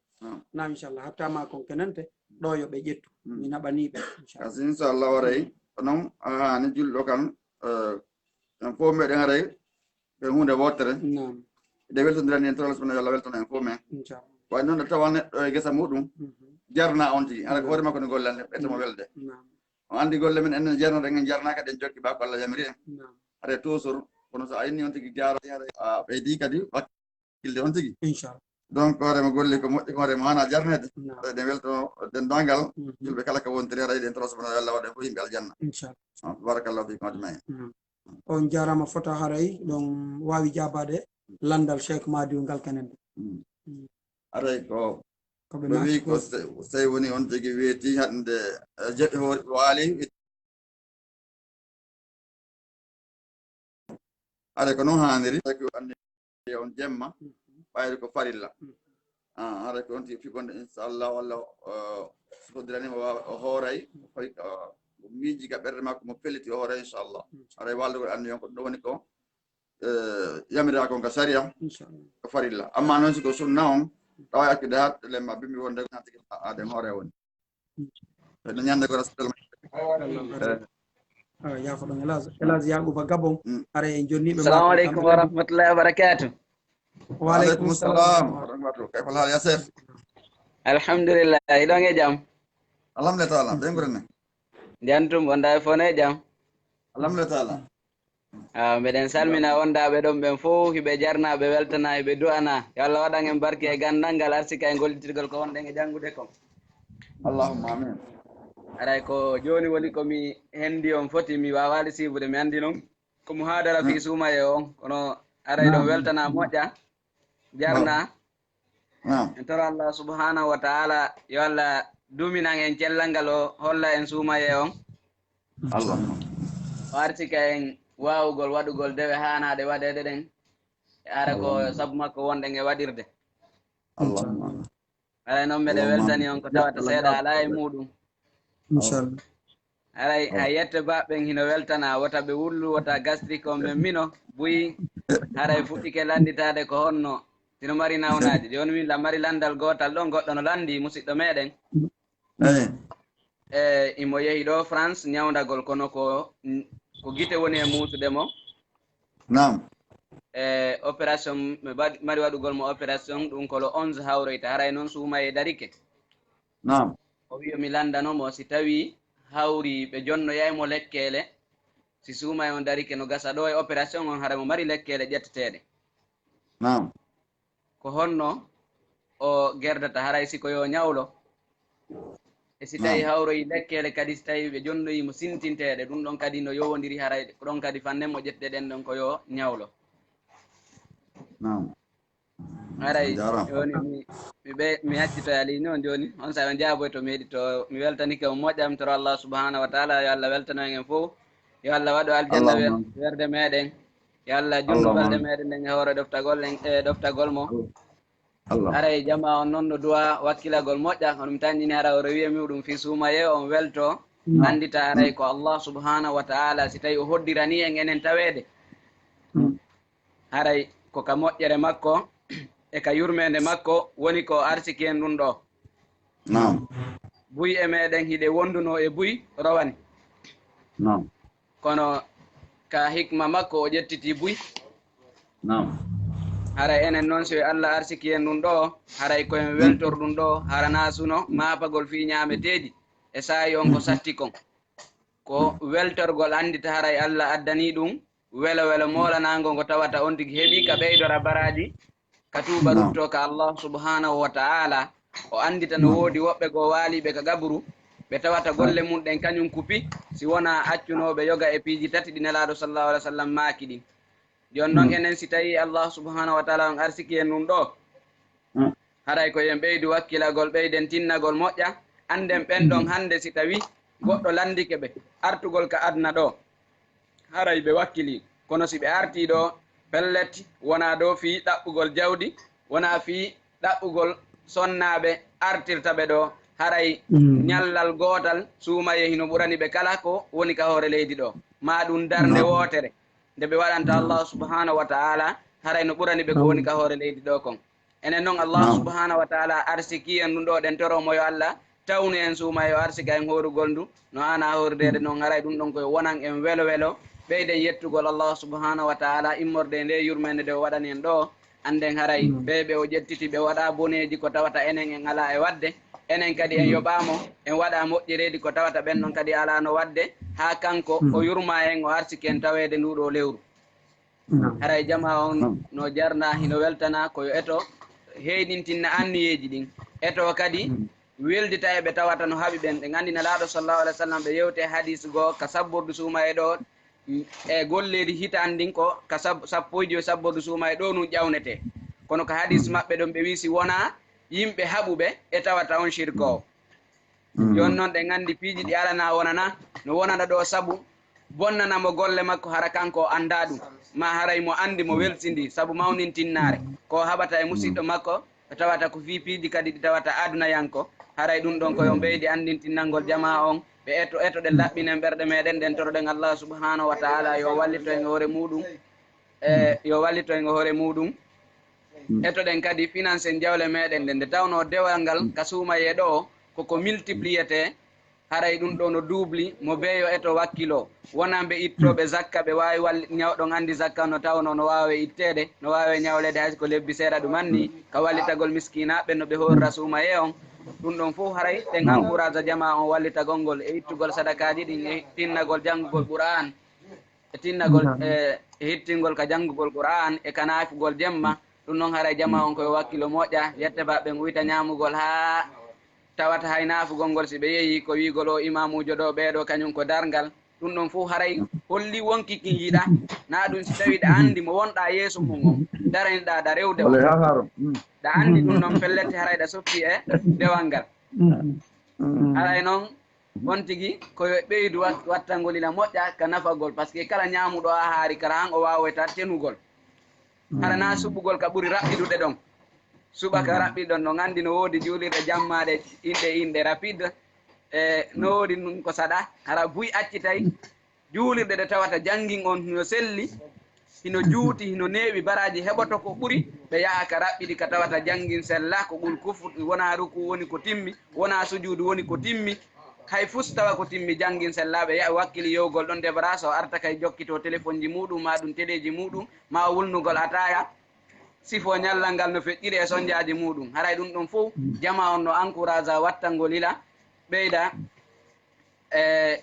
Naam, inchallah, hatta maa kon kenante, ɗo yo ɓe ƴettu. Mi naɓanii ɓe, inchallah. Kasi, inchallah, waray, ko non, a haani julɗo kan, eh, en fof meɗen haray, ko huunde wootere. Naam. Ɗe weltondirani en, toro Allah subhanahu wa ta'ala weltana en fof men. Inchallah. Way noon, nde tawa neɗɗo e gesa muɗum, jarna on tigi. Hara ko hoore makko ne gollande, ɓeyta mo welde. Naam. On anndi golle men enen jarnoɗen, en jarnaaka, ɗen jokki ɓa ko Allah yamiri en. Naam. Hare toujours, kono so a inni on tigi jaara, a ɓeydi kadi wakkilde on tigi. Inchallah. Donc, hoore mo golli ko moƴƴi, ko hoore mo haana jarneede. Naam. Eɗen welto denndaangal julɓe kala ko wontiri, hara eɗen toro subhanahu wa ta'ala waɗa fof yimɓe aljanna. Inchallah. Ah, barakallahu fikum ajmain. Naam. On jaaraama fota haray ɗon waawi jaabaade lanndal Cheikh Madiou ngal kenen. Mm. Haray ko ko ɓe ɓe naati wi ko ko se-, sey woni on tigi weeti hannde, eh, jeɗɗi hoori waali. Haray ko noon haaniri, ko anndi on jemma, ɓayri ko farilla. Ah, haray ko on tigi fiɓonde, inchallah, walla, eh, so hoddirani mo waawa, o hooray, o fawi, eh, o miiji ka ɓernde makko, mo felliti, o hooray, inchallah. Haray waalde ko anndi on ko ɗum woni ko, eh, yamira kon ka sariya, inchallah, ko farilla. Amma noon si ko sunna on, tawa accude haa lemma bimbi wonde ko tigi aade hoore woni. Ɓe no ñande ko Rasul. Ah, yaafoɗon, Elhadj, Elhadj Yakuba Gabon. Mm. Haray en jonniiɓe. Assalamu aleykum wa rahmatullahi wa barakatuh. Wa aleykum salam wa rahmatullahi. Kayfa al-hal ya Cheikh? Alhamdulillah, hiɗon e jam? Alhamdulillah taala, ɓe ngure ne? Jam tum, on dawi fof ne e jam? Alhamdulillah taala. Ah, mbeɗen salmina wondaaɓe ɗon ɓen fof, hiɓe jarna, ɓe weltana, hiɓe du'ana. Yo Allah waɗan en barke e ganndal ngal, arsika e gollitirgol ko wonɗen e janngude kon. Allahumma amin. Haray ko jooni woni ko mi henndi on foti, mi waawaali siibude, mi anndi non. Ko muhaadara fii suumayee on, kono haray ɗon weltana moƴƴa, jarna. Naam. En toro Allah subhanahu wa ta'ala, yo Allah duminan en cellal ngal, o holla en suumayee on. Allah. O arsika en waawugol waɗugol dewe haanaaɗe waɗeede ɗen. Hara ko sabu makko wonɗen e waɗirde. Allahumma. Haray noon meɗen weltani on ko tawata seeɗa alaa e muuɗum. Inchallah. Haray a yette baɓɓen hino weltana, wota ɓe wullu, wota gastrique on ɓen mino, buy, haray fuɗɗike lannditaade ko honno, hino mari nawnaaje. Jooni min la mari lanndal gootal ɗon, goɗɗo no lanndi, musiɗɗo meɗen. Eyi. E, imo yehi ɗo France ñawndagol, kono ko, ko gite woni e muusude mo. Naam. E, opération, ɓe mbaɗ-, mari waɗugol mo opération, ɗum ko le onze hawroyta, haray noon suumayee darike. Naam. O wi'i mi lanndano mo, si tawii hawri ɓe jonnoyay mo lekkeele, si suumayee on darike, no gasa ɗo e opération on, hara mo mari lekkeele ƴetteteeɗe. Naam. Ko honno o gerdata, haray si ko yo ñawlo? E si tawi hawroyi lekkeele kadi, si tawi ɓe jonnoyi mo sintinteeɗe, ɗum ɗon kadi no yowondiri, haray ko ɗon kadi fannen mo ƴettude ɗen ɗon ko yo ñawlo. Naam. Haray jooni mi, mi ɓe-, mi accitoya lii noon jooni, on saa'i on jaaboy to mi heɗi to, mi weltanike on moƴƴa, mi toro Allah subhanahu wa ta'ala, yo Allah weltano en en fof, yo Allah waɗu aljanna wer-, werde meɗen. Yo Allah junnu balɗe meɗen ɗen e hoore ɗoftagol en, e ɗoftagol mo. Allah. Haray jamaa on noon no du'a wakkilagol moƴƴa, kono mi tanƴini hara o rewi e muɗum fii suumayee on welto, anndita haray ko Allah subhanahu wa ta'ala, si tawi o hoddirani en enen taweede. Haray ko ka moƴƴere makko e ka yurmeende makko woni ko arsiki en ɗum ɗo. Naam. Buy e meɗen hiɗe wondunoo e buy rowani. Naam. Kono ka hikma makko o ƴettitii buy. Naam. Haray enen noon, so Allah arsiki en ɗum ɗo, haray ko en weltor ɗum ɗo, hara naa suno maapagol fii ñaameteeji e saa'i on ko satti kon. Ko weltorgol anndita haray Allah addanii ɗum welo welo moolanaango ngo tawata on tigi heɓii ka ɓeydora baraaji, ka tuuba ruttoo ka Allah subhanahu wa ta'ala, o anndita no woodi woɓɓe goo waaliiɓe ka gaburu, ɓe tawata golle mun ɗen kañum kupi, si wonaa accunooɓe yoga e piiji tati ɗi Nelaaɗo sallallahu alaihi wa sallam maaki ɗin. Jooni non enen si tawii Allah subhanahu wa ta'ala on arsiki en ɗum ɗo, haray ko yo en ɓeydu wakkilagol, ɓeyden tinnagol moƴƴa, annden ɓen ɗon hannde si tawii goɗɗo lanndike ɓe artugol ka aduna ɗo, haray ɓe wakkilii. Kono si ɓe artii ɗo, pellet, wonaa ɗo fii ɗaɓɓugol jawdi, wonaa fii ɗaɓɓugol sonnaaɓe artirta ɓe ɗo, haray ñallal gootal suumayee hino ɓurani ɓe kala ko woni ka hoore leydi ɗo, maa ɗum darnde wootere. nde ɓe waɗanta Allah subhanahu wa ta'ala, haray no ɓurani ɓe ko woni ka hoore leydi ɗo kon. Enen non Allah subhanahu wa ta'ala arsiki en ɗum ɗo, ɗen toro mo yo Allah tawnu en suuma e yo arsika en hoorugol ndu no haana hoorudeede non. Haray ɗum ɗon koye wonan en welo welo, ɓeyden yettugol Allah subhanahu wa ta'ala immorde e nde yurmeende nde o waɗani en ɗo. Annden haray ɓe ɓe o ƴettiti ɓe waɗa boneeji ko tawata enen en alaa e waɗde, enen kadi en yoɓaamo en waɗa moƴƴereeji ko tawata ɓen ɗon kadi alaano waɗde, haa kanko o yurma en o arsiki en taweede ndu ɗo lewru. Haray jama on no jarna, hino weltana ko yo eto heyɗintinna anniyeeji ɗin. Eto kadi weldita e ɓe tawata no haɓi ɓen. Ɗen anndi Nelaaɗo sallallahu alaihi wa sallam ɓe yewte hadis goo ka sabbordu suuma e ɗo, e golleeji hitaande ndin ko ka sab-, sappo e joy sabbordu suuma e ɗo nun ƴawnete. Kono ka hadis maɓɓe ɗon ɓe wi'i si wonaa yimɓe haɓuɓe e tawata on shirkoowo. Jooni non ɗen anndi piiji ɗi alana wonana, no wonana ɗo sabu bonnana mo golle makko hara kanko o anndaa ɗum, maa haray mo anndi mo welsindi sabu mawnintinnaare ko o haɓata e musiɗɗo makko, ɓe tawata ko fii piiji kadi ɗi tawata adunayanko. Haray ɗum ɗon ko yo ɓeydi anndintinnangol jamaa on, ɓe eto, eto ɗen laɓɓinen ɓerɗe meɗen, ɗen toroɗen Allah subhanahu wa ta'ala yo wallito en e hoore muɗum, e yo wallito en e hoore muɗum. Eto ɗen kadi finance en jawle meɗen ɗen, nde tawno dewal ngal ka suumayee ɗo koko multipliete, haray ɗum ɗo no duubli mo beeyo eto wakkilo. Wonaa ɓe ittooɓe zakka, ɓe waawi walli-, ñaw-, ɗon anndi zakka no tawno no waawe itteede, no waawe ñawleede hay ko lebbi seeɗa ɗum anni, ka wallitagol miskinaaɓe no ɓe hoorra suumayee on. Ɗum ɗon fof haray ɗen encourage jamaa on wallitagol ngol e ittugol sadakaaji ɗin e tinnagol janngugol Qur'aan, e tinnagol e hittingol ka janngugol Qur'aan e ka naafugol jemma. Ɗum ɗon haray jamaa on ko yo wakkilo moƴƴa, yette ba ɓen uyta ñaamugol haa tawata hay naafugol ngol si ɓe yehi ko wi'ugol o imaamuujo ɗo, ɓee ɗo kañum ko darngal. Ɗum ɗon fof haray holli wonki kin yiɗa. Na ɗum si tawi ɗa anndi mo wonɗa yeeso mum on, daraniɗa ɗa rewde on. Ɗa anndi ɗum ɗon pellet haray ɗa soppi e dewal ngal. Haray noon on tigi ko yo ɓeydu wat-, wattangol ila moƴƴa ka nafagol, parce que kala ñaamuɗo a haari kala han o waaweta tenugol. Hara na suɓugol ka ɓuri raɓɓiɗude ɗon. Suɓaka raɓɓiɗon ɗon anndi no woodi juulirɗe jammaaɗe inɗe inɗe rapide. E no woodi nun ko saɗa, hara buy accitay juulirɗe ɗe tawata janngin on hino selli, hino juuti, hino neewi, baraaji heɓoto ko ɓuri, ɓe yaha ka raɓɓiɗi ka tawata janngin sella, ko ɓul kufu, wona ruku woni ko timmi, wona sujuudu woni ko timmi, hay fus tawa ko timmi janngin sella, ɓe yaha wakkili yowgol ɗon debara, so arta kay jokkito telefonji muɗum, ma ɗum teleji muɗum, ma wulnugol ataya, sifo ñallal ngal no feƴƴiri e sonjaaji muɗum. Haray ɗum ɗon fof, jama on no encourage wattangol ila, ɓeyda, e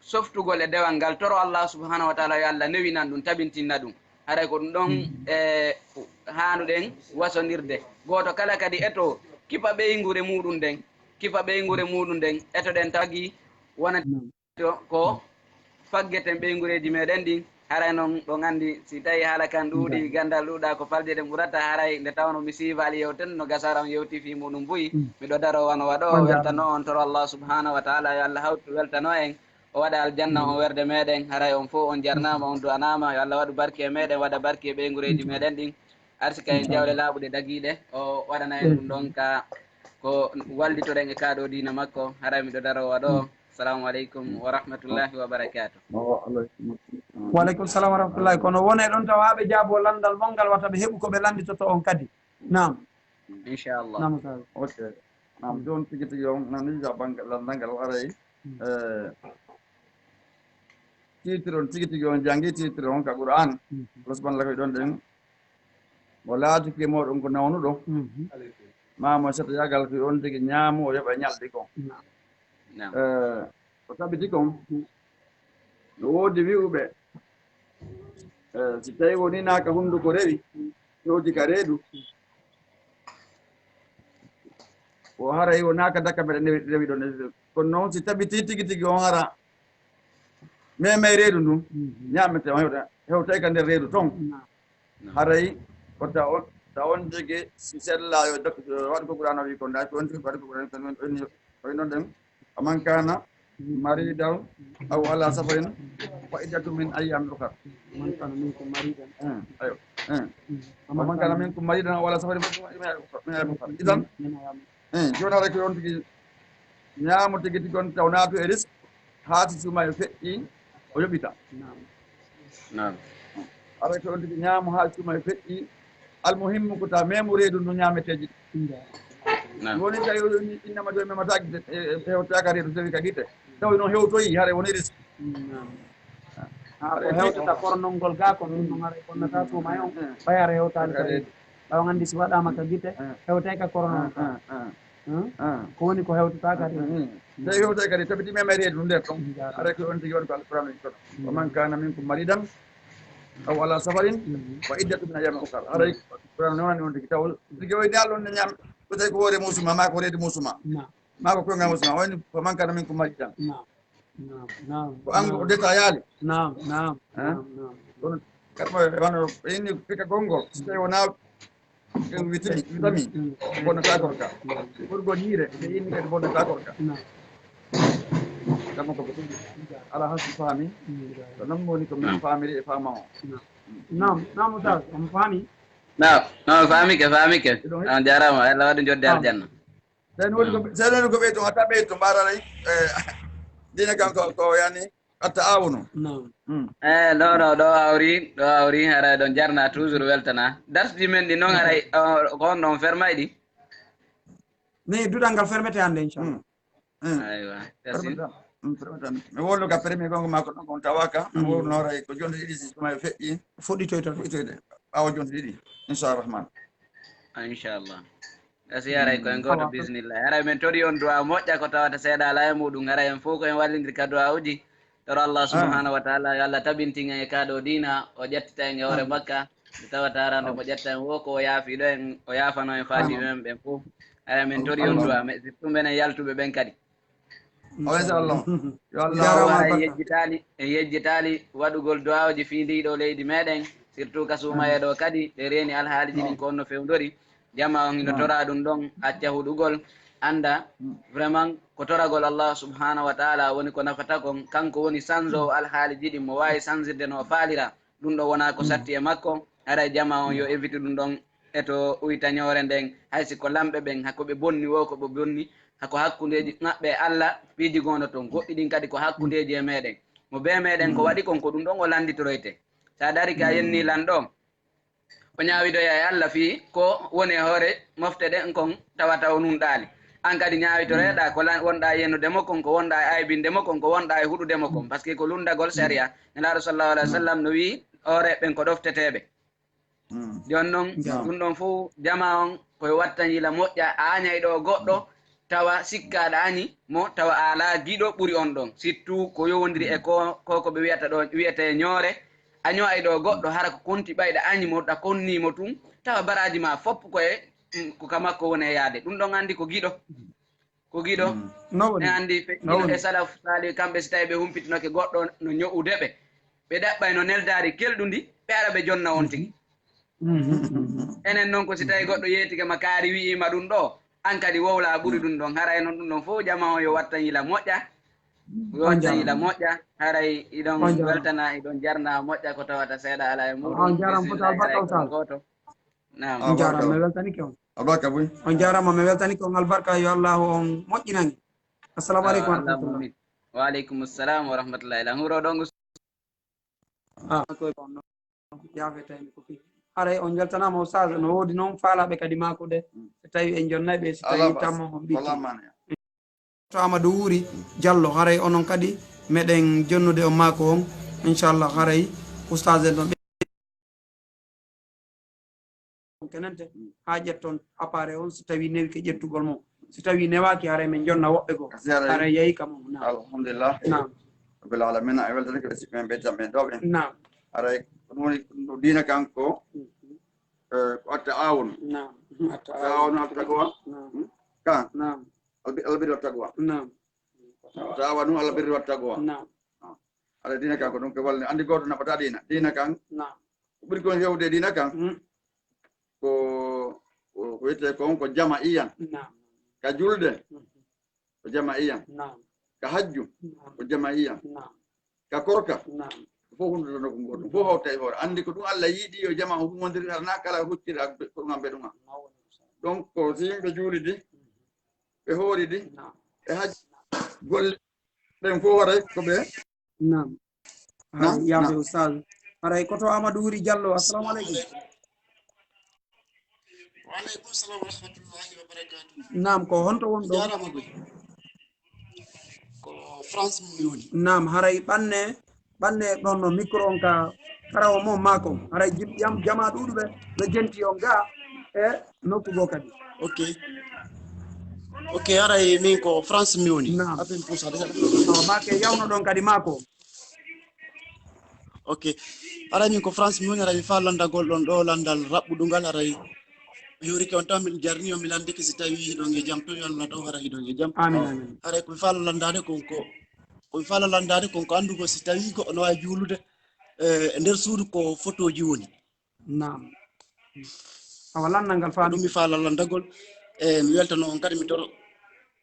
softugol e dewal ngal, toro Allah subhanahu wa ta'ala yo Allah newinan ɗum, tabintinna ɗum. Haray ko ɗum ɗon, e, haanuɗen wasondirde. Gooto kala kadi eto kifa ɓeynguure muɗum nden, kifa ɓeynguure muɗum nden, eto ɗen tagi wona to ko faggeten ɓeynguureeji meɗen ɗin. Haray noon ɗon anndi si tawi haala kan ɗuuɗi, ganndal ɗuuɗa ko falde ɗen ɓurata, haray nde tawno mi siivaali yewten no gasara on yewti fii muɗum buy. Miɗo daro wano waɗo weltano on toro Allah subhanahu wa ta'ala yo Allah hawtu weltano en, o waɗa aljanna on werde meɗen. Haray on fof on jarnama, on du'anama yo Allah waɗu barki e meɗen, waɗa barki e ɓeynguureeji meɗen ɗin. Arsika en jawle laaɓuɗe dagiiɗe, o waɗana en ɗum ɗon ka ko wallitoɗen e kaa ɗo diina makko. Haray miɗo daro waɗo. Assalamu aleykum wa rahmatullahi wa barakatuh. Wa aleykum salam wa rahmatullahi. Kono wonee ɗon tawa haa ɓe jaabo lanndal mon ngal, wata ɓe heɓu ko ɓe lannditoto on kadi. Naam. Inchallah. Naam, ustaz. Ok. Naam, jooni tigi tigi on nani ka bannge lanndal ngal aray. Eh, titre on tigi tigi on janngi titre on ka Qur'an. Plus ban la koy ɗon ɗen. Mo laatike mooɗon ko nawnuɗo. Ma mo setoyagal ko on tigi ñaamu o yoɓa ñalɗi kon. Naam. Eh, ko tabiti kon, no woodi wi'uɓe, eh, si tawi woni naaka hunnduko rewi, hewti ka reedu, o haray o naaka daka mbeɗa rewi, rewi ɗon. Kono noon si tabiti tigi tigi on hara memay reedu ndun, ñaamete on hewta, hewtay ka nder reedu ton. Haray ko ta on, ta on tigi si sella yo dok-, yo waɗu ko Qur'aana wi kon, da ko on tigi waɗu ko Qur'aana wi kon, on, on, on, on ɗon ɗen. Faman kana maridan aw ala safarin fa iddatu min ayyamin ukhar. Faman kana minkum maridan. Eh, ayo. Eh. Faman kana minkum maridan aw ala safarin fa iddatu min ayyamin ukhar. Idan, eh, jooni haray ko on tigi ñaamo tigi tigi on taw naatu e risque, haa si suuma e feƴƴi, o yoɓita. Naam. Naam. Aray to on tigi ñaamo haa cuuma e feƴƴi. Almuhimmu ko ta memu reedu ndu ñaameteeji ɗi. Naam. Woni tawi o ni innama to memata gite, e, e, hewtaka reedu tawi ka gite. Tawi no hewtoyi, hare woni riski. Naam. Ha ko hewtata kornol ngol ga kon, ɗum ɗum haray bonnata suuma e on. Ɓay hare hewtaali ka reedu. Ɓay on anndi si waɗaama ka gite, hewtay ka kornol ngol. Hmm? Ko woni ko hewtata kadi? Hmm. Nde hewtay kadi, tawi ɗi meme reedu nder ton. Jaaraama. Aray ko on tigi woni ko Alqur'an woni kono. Wa man kana minkum maridan aw ala safarin fa iddatun min ayyamin ukhar. Aray Alqur'an woni on tigi taw. Tigi o inde Allah on ne ñaam. Ko tawi ko hoore musuma, ma ko reedu musuma. Naam. Ma ko koyngal musuma. Woni wa man kana minkum maridan. Naam. Naam, naam, ko an ko naam. Deta yaali. Naam, naam, eh? Naam, naam. Kono, kadi mo, wano, ini fika gongol, so tawi wona, en witimi, witami, bonnata korka. Ɓurgol yiire, ɓe inni kadi bonnata korka. Naam. Kama ko ɗum, ala hasu faami, ko non woni ko min faamiri e faama o. Naam. Naam, naam, Oustaz, on faami? Naam, naam, faami ke, faami ke. On jaaraama, Allah waɗi jodde aljanna. Sen woni ko, sen woni ko ɓeyto, hatta ɓeyto mbaɗa lay, eh, dina kan ko, ko yani, atta awuno. Naam. Mm. Eh, non, non, ɗo hawri, ɗo hawri, haray ɗon jarna toujours weltana. Darsuji men ɗi noon haray, oh, ko on ɗon fermay ɗi? Ni duɗal ngal fermete hannde, inchallah. Mm. Mm. Aywa, merci. Fermete, mm, fermete. Mi wonno ka premier gongo makko ɗon, on tawaka. Mi wonno haray ko jonde ɗiɗi si tuma e feƴƴi. Fuɗɗitoyto. Fuɗɗitoyde. Ɓaawo jonde ɗiɗi, inchallah rahman. Ah, inchallah. Gasi haray ko en gooto, bismillah. Haray men tori on du'a moƴƴa ko tawata seeɗa alaa e muɗum. Haray en fof ko en wallindir ka du'a'uji. Toro Allah subhanahu wa ta'ala yo Allah tabintin en e ka ɗo diina, o ƴettita en e hoore makka. Nde tawata arande mo ƴetta en wo ko o yaafi ɗo en, o yaafano en faati men ɓen fof. Haray men tori on du'a, mais surtout menen yaltuɓe ɓen kadi. O, inchallah. Yo Allah. Jarama, en yejjitaali, en yejjitaali waɗugol du'aawuji fii ndii ɗoo leydi meɗen, surtout ka suumayee ɗoo kadi, ɓe reeni alhaaliji ɗin ko honno fewndori. Jama on hino toraa ɗum ɗon, acca huɗugol, annda vraiment ko toragol Allah subhanahu wa ta'ala woni ko nafata kon, kanko woni sanzoowo alhaaliji ɗin, mo waawi sanzirde no o faalira. Ɗum ɗo wonaa ko satti e makko, haray jama on yo evite ɗum ɗon e to uytañoore nden, hay si ko lamɓe ɓen, hako ɓe bonni wo ko ɓe bonni, hako hakkundeeji maɓɓe e Allah piiji goono ton, goɗɗi ɗin kadi ko hakkundeeji e meɗen. Mo bee meɗen ko waɗi kon, ko ɗum ɗon o lannditoroyte. Sa darike a yenni lanɗo, o ñaawidoya e Allah fii ko woni e hoore mofte ɗen kon tawata o nunɗaali. An kadi ñaawitoroyɗa ko lan-, wonɗa yenude mo kon, ko wonɗa e aybinde mo kon, ko wonɗa e huɗude mo kon, parce que ko lunndagol sariya. Nelaaɗo sallallahu alayhi wa sallam no wi'i, hoore ɓen ko ɗofteteeɓe. Jon non, ɗum ɗon fof jama on koye wattanyila moƴƴa, a añay ɗo goɗɗo, tawa sikkaɗa añi mo, tawa a alaa giɗo ɓuri on ɗon. Surtout ko yowondiri e ko, ko, ko ɓe wiyata ɗo, wiyete ñoore, a ño'ay ɗo goɗɗo, hara ko konti ɓayɗa añi mo, ɗa konni mo tun, tawa baraji ma fof ko e, mm, ko ka makko woni e yaade. Ɗum ɗon anndi ko giɗo. Ko giɗo. No woni? En anndi feƴƴino e salaf saalih, kamɓe si tawi ɓe humpitinoke goɗɗo no ño'ude ɓe, ɓe ɗaɓɓay no neldaari kelɗundi, ɓe ara ɓe jonna on tigi. Enen non ko si tawi goɗɗo yeetike ma kaari wi'ima ɗum ɗo, an kadi wowla ɓuri ɗum ɗon. Haray non ɗum ɗon fof jama on yo wattan yila moƴƴa. Yo wattan yila moƴƴa. Haray iɗon weltana, iɗon jarna moƴƴa ko tawata seeɗa ala e muɗum. On jarama fof albarka o sal. Gooto. Naam. On jarama, mi weltanike on. Albarka buy. On jarama, mi weltanike on albarka, yo Allah on moƴƴinani. Assalamu aleykum wa rahmatullah. Amin. Wa aleykum assalam wa rahmatullah. Ila huro ɗon. Ah. Ko on yaafe tawi ko fi. Haray on jaltanama o saajo no woodi noon faalaɓe kadi maako de. So tawi en jonnay ɓe, so tawi tamma on ɓitti. To Amadou Wuri Diallo, haray onon kadi meɗen jonnude on maako on, inchallah, haray ustaas en ɗon. Kenente, haa ƴetton appareil on, si tawi newi ke ƴettugol mo. Si tawi newaaki, haray men jonna woɓɓe goo. Haray yahi kam on. Naam. Alhamdulillah. Naam. Rabbil alamina, a weltanike ɓe siɓɓe men ɓe jamɓe ɗo ɓe. Naam. Haray ko ɗum woni ko diina kan ko, eh, ko atta awon. Naam. Atta awon, atta taqwa. Naam. Hmm? Kan. Naam. Albirri wa taqwa. Naam. Taawanu alal birri wa taqwa. Naam. Ah. Ala diina kan ko ɗum ke walni. Anndi gooto naɓata diina. Diina kan. Naam. Ko ɓuri kon hewde diina kan. Mm. Ko, ko, ko wiyetee kon ko jama iyan. Naam. Ka julde. Mm. Ko jama iyan. Naam. Ka hajju. Naam. Ko jama iyan. Naam. Ka korka. Naam. Fof hunde ɗo ko gooto. Fof hawta e hoore. Anndi ko ɗum Allah yiɗi yo jama o ɗum wondiri, hara na kala hucciri ak-, ko ɗum ambe ɗum am. Donc, ko si yimɓe juulidi, ɓe hooridi, e haj golle ɗen fof waɗay ko ɓe. Naam. Naam, yaafe naam. Ustaz. Haray ko to Amadou Wuri Diallo. Assalamu aleykum. Wa aleykum salam wa rahmatullahi wa barakatuh. Naam, ko honto won ɗo? Jarama boy. Ko France mi woni. Naam, haray ɓanne, ɓanne ɗon no micro on ka karawo mo maako. Haray jim-, jam-, jama ɗuɗuɓe ɓe jenti on ga e nokku go kadi. Ok. Ok, haray min ko France mi woni. Naam. Apen pour ça, déjà. To maake yawno ɗon kadi maako. Ok. Haray min ko France mi woni, haray mi faa landagol ɗon ɗo landal raɓɓuɗungal, haray mi yurike on taw, min jarni on, mi landike si tawi hiɗon e jam, to yo Allah taw hara hiɗon e jam. Amin, amin. Haray ko mi faa landade kon ko, ko mi faa landade kon ko andugol si tawi goɗɗo no waawi juulude, eh, e nder suudu ko fotoji woni. Naam. Awa, landal ngal faami. Ɗum mi faa landagol. E mi weltano on kadi, mi toro,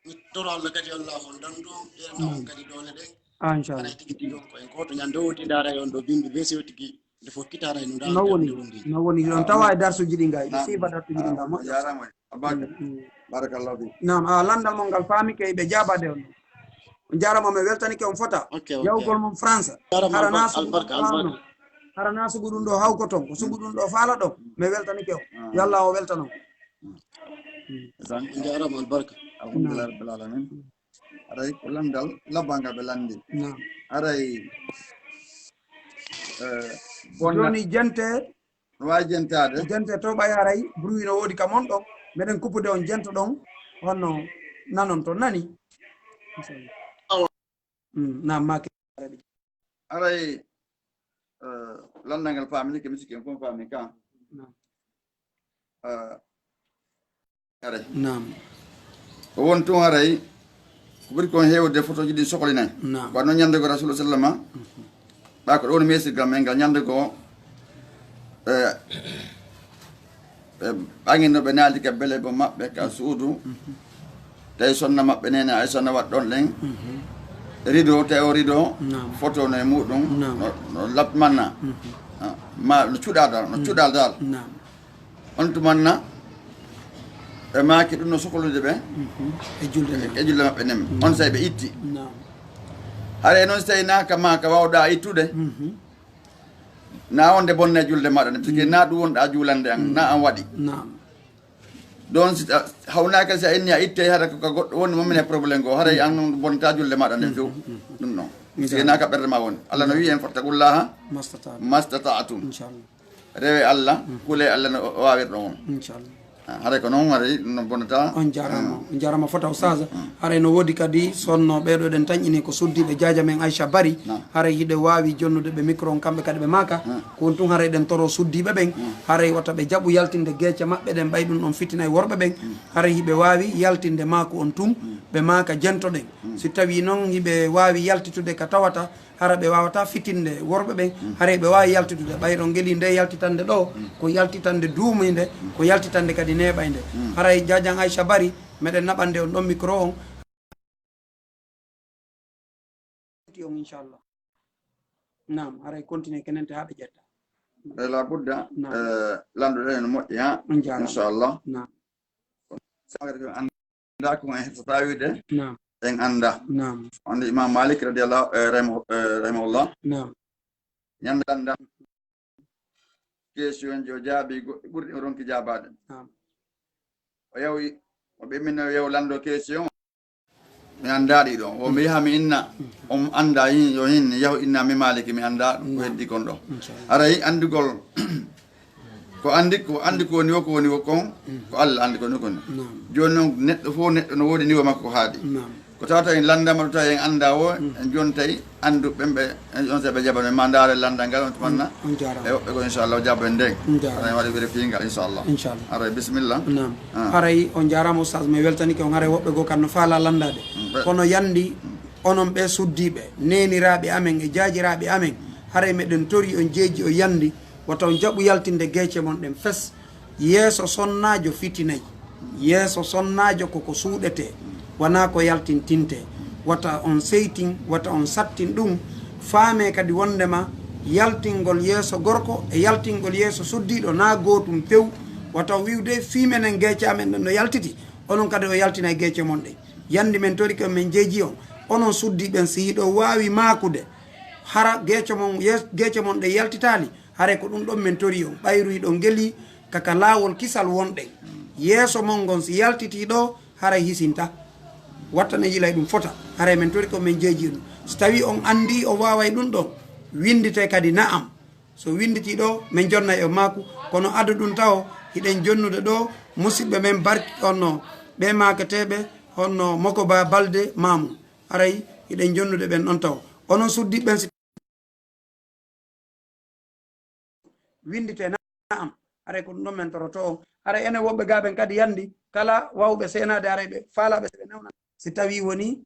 mi toro Allah kadi, Allah on dandu, ɓeyna on kadi doole ɗen. Ah, inchallah. Haray tigi tigi on ko en gooto ñande o woti ndaara e on ɗo bimbi be sewo tigi nde fof kitaara e no ndaara. No woni, no woni, hiɗon tawa e darsuji ɗi nga, hiɗo siifa darsuji ɗi nga moƴƴa. Jarama. Abaka. Mm, mm. Barakallahu fik. Naam, a landal mon ngal faami ke ɓe jaabade on. On jarama, mi weltanike on fota. Ok, ok. Yawgol mon France. Jarama, hara na albarka, sugu ɗum albarka, albarka. Hara na sugu ɗum ɗo hawko ton, ko sugu ɗum ɗo faala ɗon. Mi weltanike on. Ah. Yo Allah o weltano. Mm. On jarama, albarka. Alhamdulillah, naam, rabbil alamin. Haray ko landal labbangal ɓe landi. Naam. Haray, eh, bonna- Joni jente. No waawi jentaade. Jente to ɓay haray bruit no woodi ka mon ɗon. Meɗen kupude on jento ɗon. Honno nanon to nani? Mm, naam, maake. Haray, eh, landal ngal faamini ke, misiken fof faami ka. Naam. Eh, haray. Naam. Ko won tun haray, ko ɓuri kon heewde fotoji ɗin sokolinay. Naam. Ko no ñande go Rasul sallama, ɓa ko ɗo woni meesirgal men ngal ñande go, eh, ɓe ɓaŋino ɓe naati ka bele bo maɓɓe ka suudu. Mhm. Tawi sonna maɓɓe nene ay sonna waɗ ɗon ɗen. Mhm. Rideau, tawi o rideau, naam, foto no e muɗum, naam, no, no lab manna. Mhm. Ah, ma no cuɗa dal, no, mm, cuɗa dal. Naam. On tumanna, ɓe maaki ɗum no sokolude ɓe. Mhm. E julde maɓɓe. E julde maɓɓe nen. Mhm. On say ɓe itti. Naam. Haray noon si tawi na ka ma ka wawɗa ittude. Mhm. Na on de bonna julde maɗa ne, parce que, mm, na ɗum wonɗa juulande an, mm, na an waɗi. Naam. Donc si ta-, hawnaaka si a inni a itte hara ko ka goɗɗo woni mo minen problème go, haray an noon bonta julde maɗa nden few. Mm, mm, mm. Ɗum noon. Parce que, inchallah, na ka ɓerde ma woni. Allah no wi'i en fattaqullaha mastata'tum. Mastata'tum. Inchallah. Rewe Allah, mm, kule Allah no o waawirɗo on. Inchallah. Ah, haray ko noon, haray no bonata. On jarama, mm, on jarama fota Oustaz. Mm. Haray no woodi kadi sonno ɓeɗo ɗen tanƴini ko suddiɓe jaaja men Aisha Bari. Naam. Haray hiɗe waawi jonnude ɓe micro on kamɓe kadi ɓe maaka. Mm. Ko on tun haray ɗen toro suddiɓe ɓen. Mm. Haray wata ɓe jaɓu yaltinde geece maɓɓe ɗen ɓay ɗum ɗon fitinay worɓe ɓen. Mm. Haray hiɓe waawi yaltinde maaku on tun, mm, ɓe maaka jento ɗen. Mm. Si tawi noon hiɓe waawi yaltitude ka tawata hara ɓe waawata fitinde worɓe ɓen, mm, haray ɓe waawi yaltitude. Ɓay ɗon ngeli nde yaltitande ɗo, mm, ko yaltitande duuminde, mm, ko yaltitande kadi neeɓaynde. Mm. Haray jaajan Aisha Bari, meɗen naɓande on ɗon micro on. On, inchallah. Naam, haray continue kenen te haa ɓe ƴetta. E la budda, naam, eh, lanɗo ɗen no moƴƴi, ha? On jarama. Inchallah. Naam. Sa annda ko en hettata wiide. Naam. En annda. Naam. Wonde Imam Malik radiyallahu, eh, rahimahu-, eh, rahimahullah. Naam. Ñande annda. Question ji o jaabi goɗɗi ɓurɗi o ronki jaabaade. Naam. O yawi, o ɓe min o yaw lanndo question. Mi annda ɗi ɗo. O mi yaha mi inna. On annda hin, yo hin, yahu inna mi Maliki, mi annda ko, naam, heddi kon ɗo. Inchallah. Haray anndugol ko anndi, ko anndi ko woni wo, ko woni wo kon, mm, ko Allah anndi ko woni kon. Naam. Jooni noon, neɗɗo fof, neɗɗo no woodi niveau makko ko haadi. Naam. Ko tawata en lanndama ɗo tawi en annda wo, mm, en jooni tawi anndu ɓen ɓe, en on se ɓe jabano, ma ndaare lanndal ngal, on tumanna. Mm, on jarama. E woɓɓe ko inchallah jabo en nden. On jarama. Aɗa waɗi vérifié ngal inchallah. Inchallah. Aray, bisimilla. Naam. Ah. Haray on jarama Oustaz, mi weltanike on, haray woɓɓe goo kan no faala lanndade. Mm, ɓe- Kono yandi, mm, onon ɓe suddiiɓe, neeniraaɓe amen e jaajiraaɓe amen, haray meɗen tori on jeeji o yandi, wata on jaɓu yaltinde geece mon ɗen fes. Yeeso sonnaajo fitinay. Yeeso sonnaajo ko ko suuɗetee, wanaa ko yaltintintee. Wata on seytin, wata on sattin ɗum. Faamee kadi wonndema yaltingol yeeso gorko e yaltingol yeeso suddiiɗo naa gootum few. Wata on wi'u de fii menen geece amen ɗen no yaltiti, onon kadi o yaltinay geece mon ɗen. Yandi men torike on, men jeeji on. Onon suddiiɓe ɓen, si hiɗo waawi maakude, hara geece mon, yees-, geece mon ɗen yaltitaali, Haray ko ɗum ɗon men tori on, ɓayru hiɗon ngeli ka, ka laawol kisal wonɗen. Yeeso mon ngon si yaltitii ɗoo, haray hisinta. Wattane yilay ɗum fota. Haray men tori ko men jeeji ɗum. Si tawii on anndii on waaway ɗum ɗon, winnditee kadi na'am. So winnditii ɗoo, men jonnay e maaku. Kono ado ɗum tawo, hiɗen jonnude ɗoo musiɓɓe men barki honno ɓee maaketeeɓe, honno Moko Ba Balde Maamu. Haray hiɗen jonnude ɓen ɗon tawo. Onon suddiiɓe ɓen, si winnditee na'am, haray ko ɗum ɗon men toroto on. Haray enen woɓɓe gaa ɓen kadi yanndi, kala waawɓe seenaade, haray ɓe faalaaɓe si ɓe newna. Si tawii wonii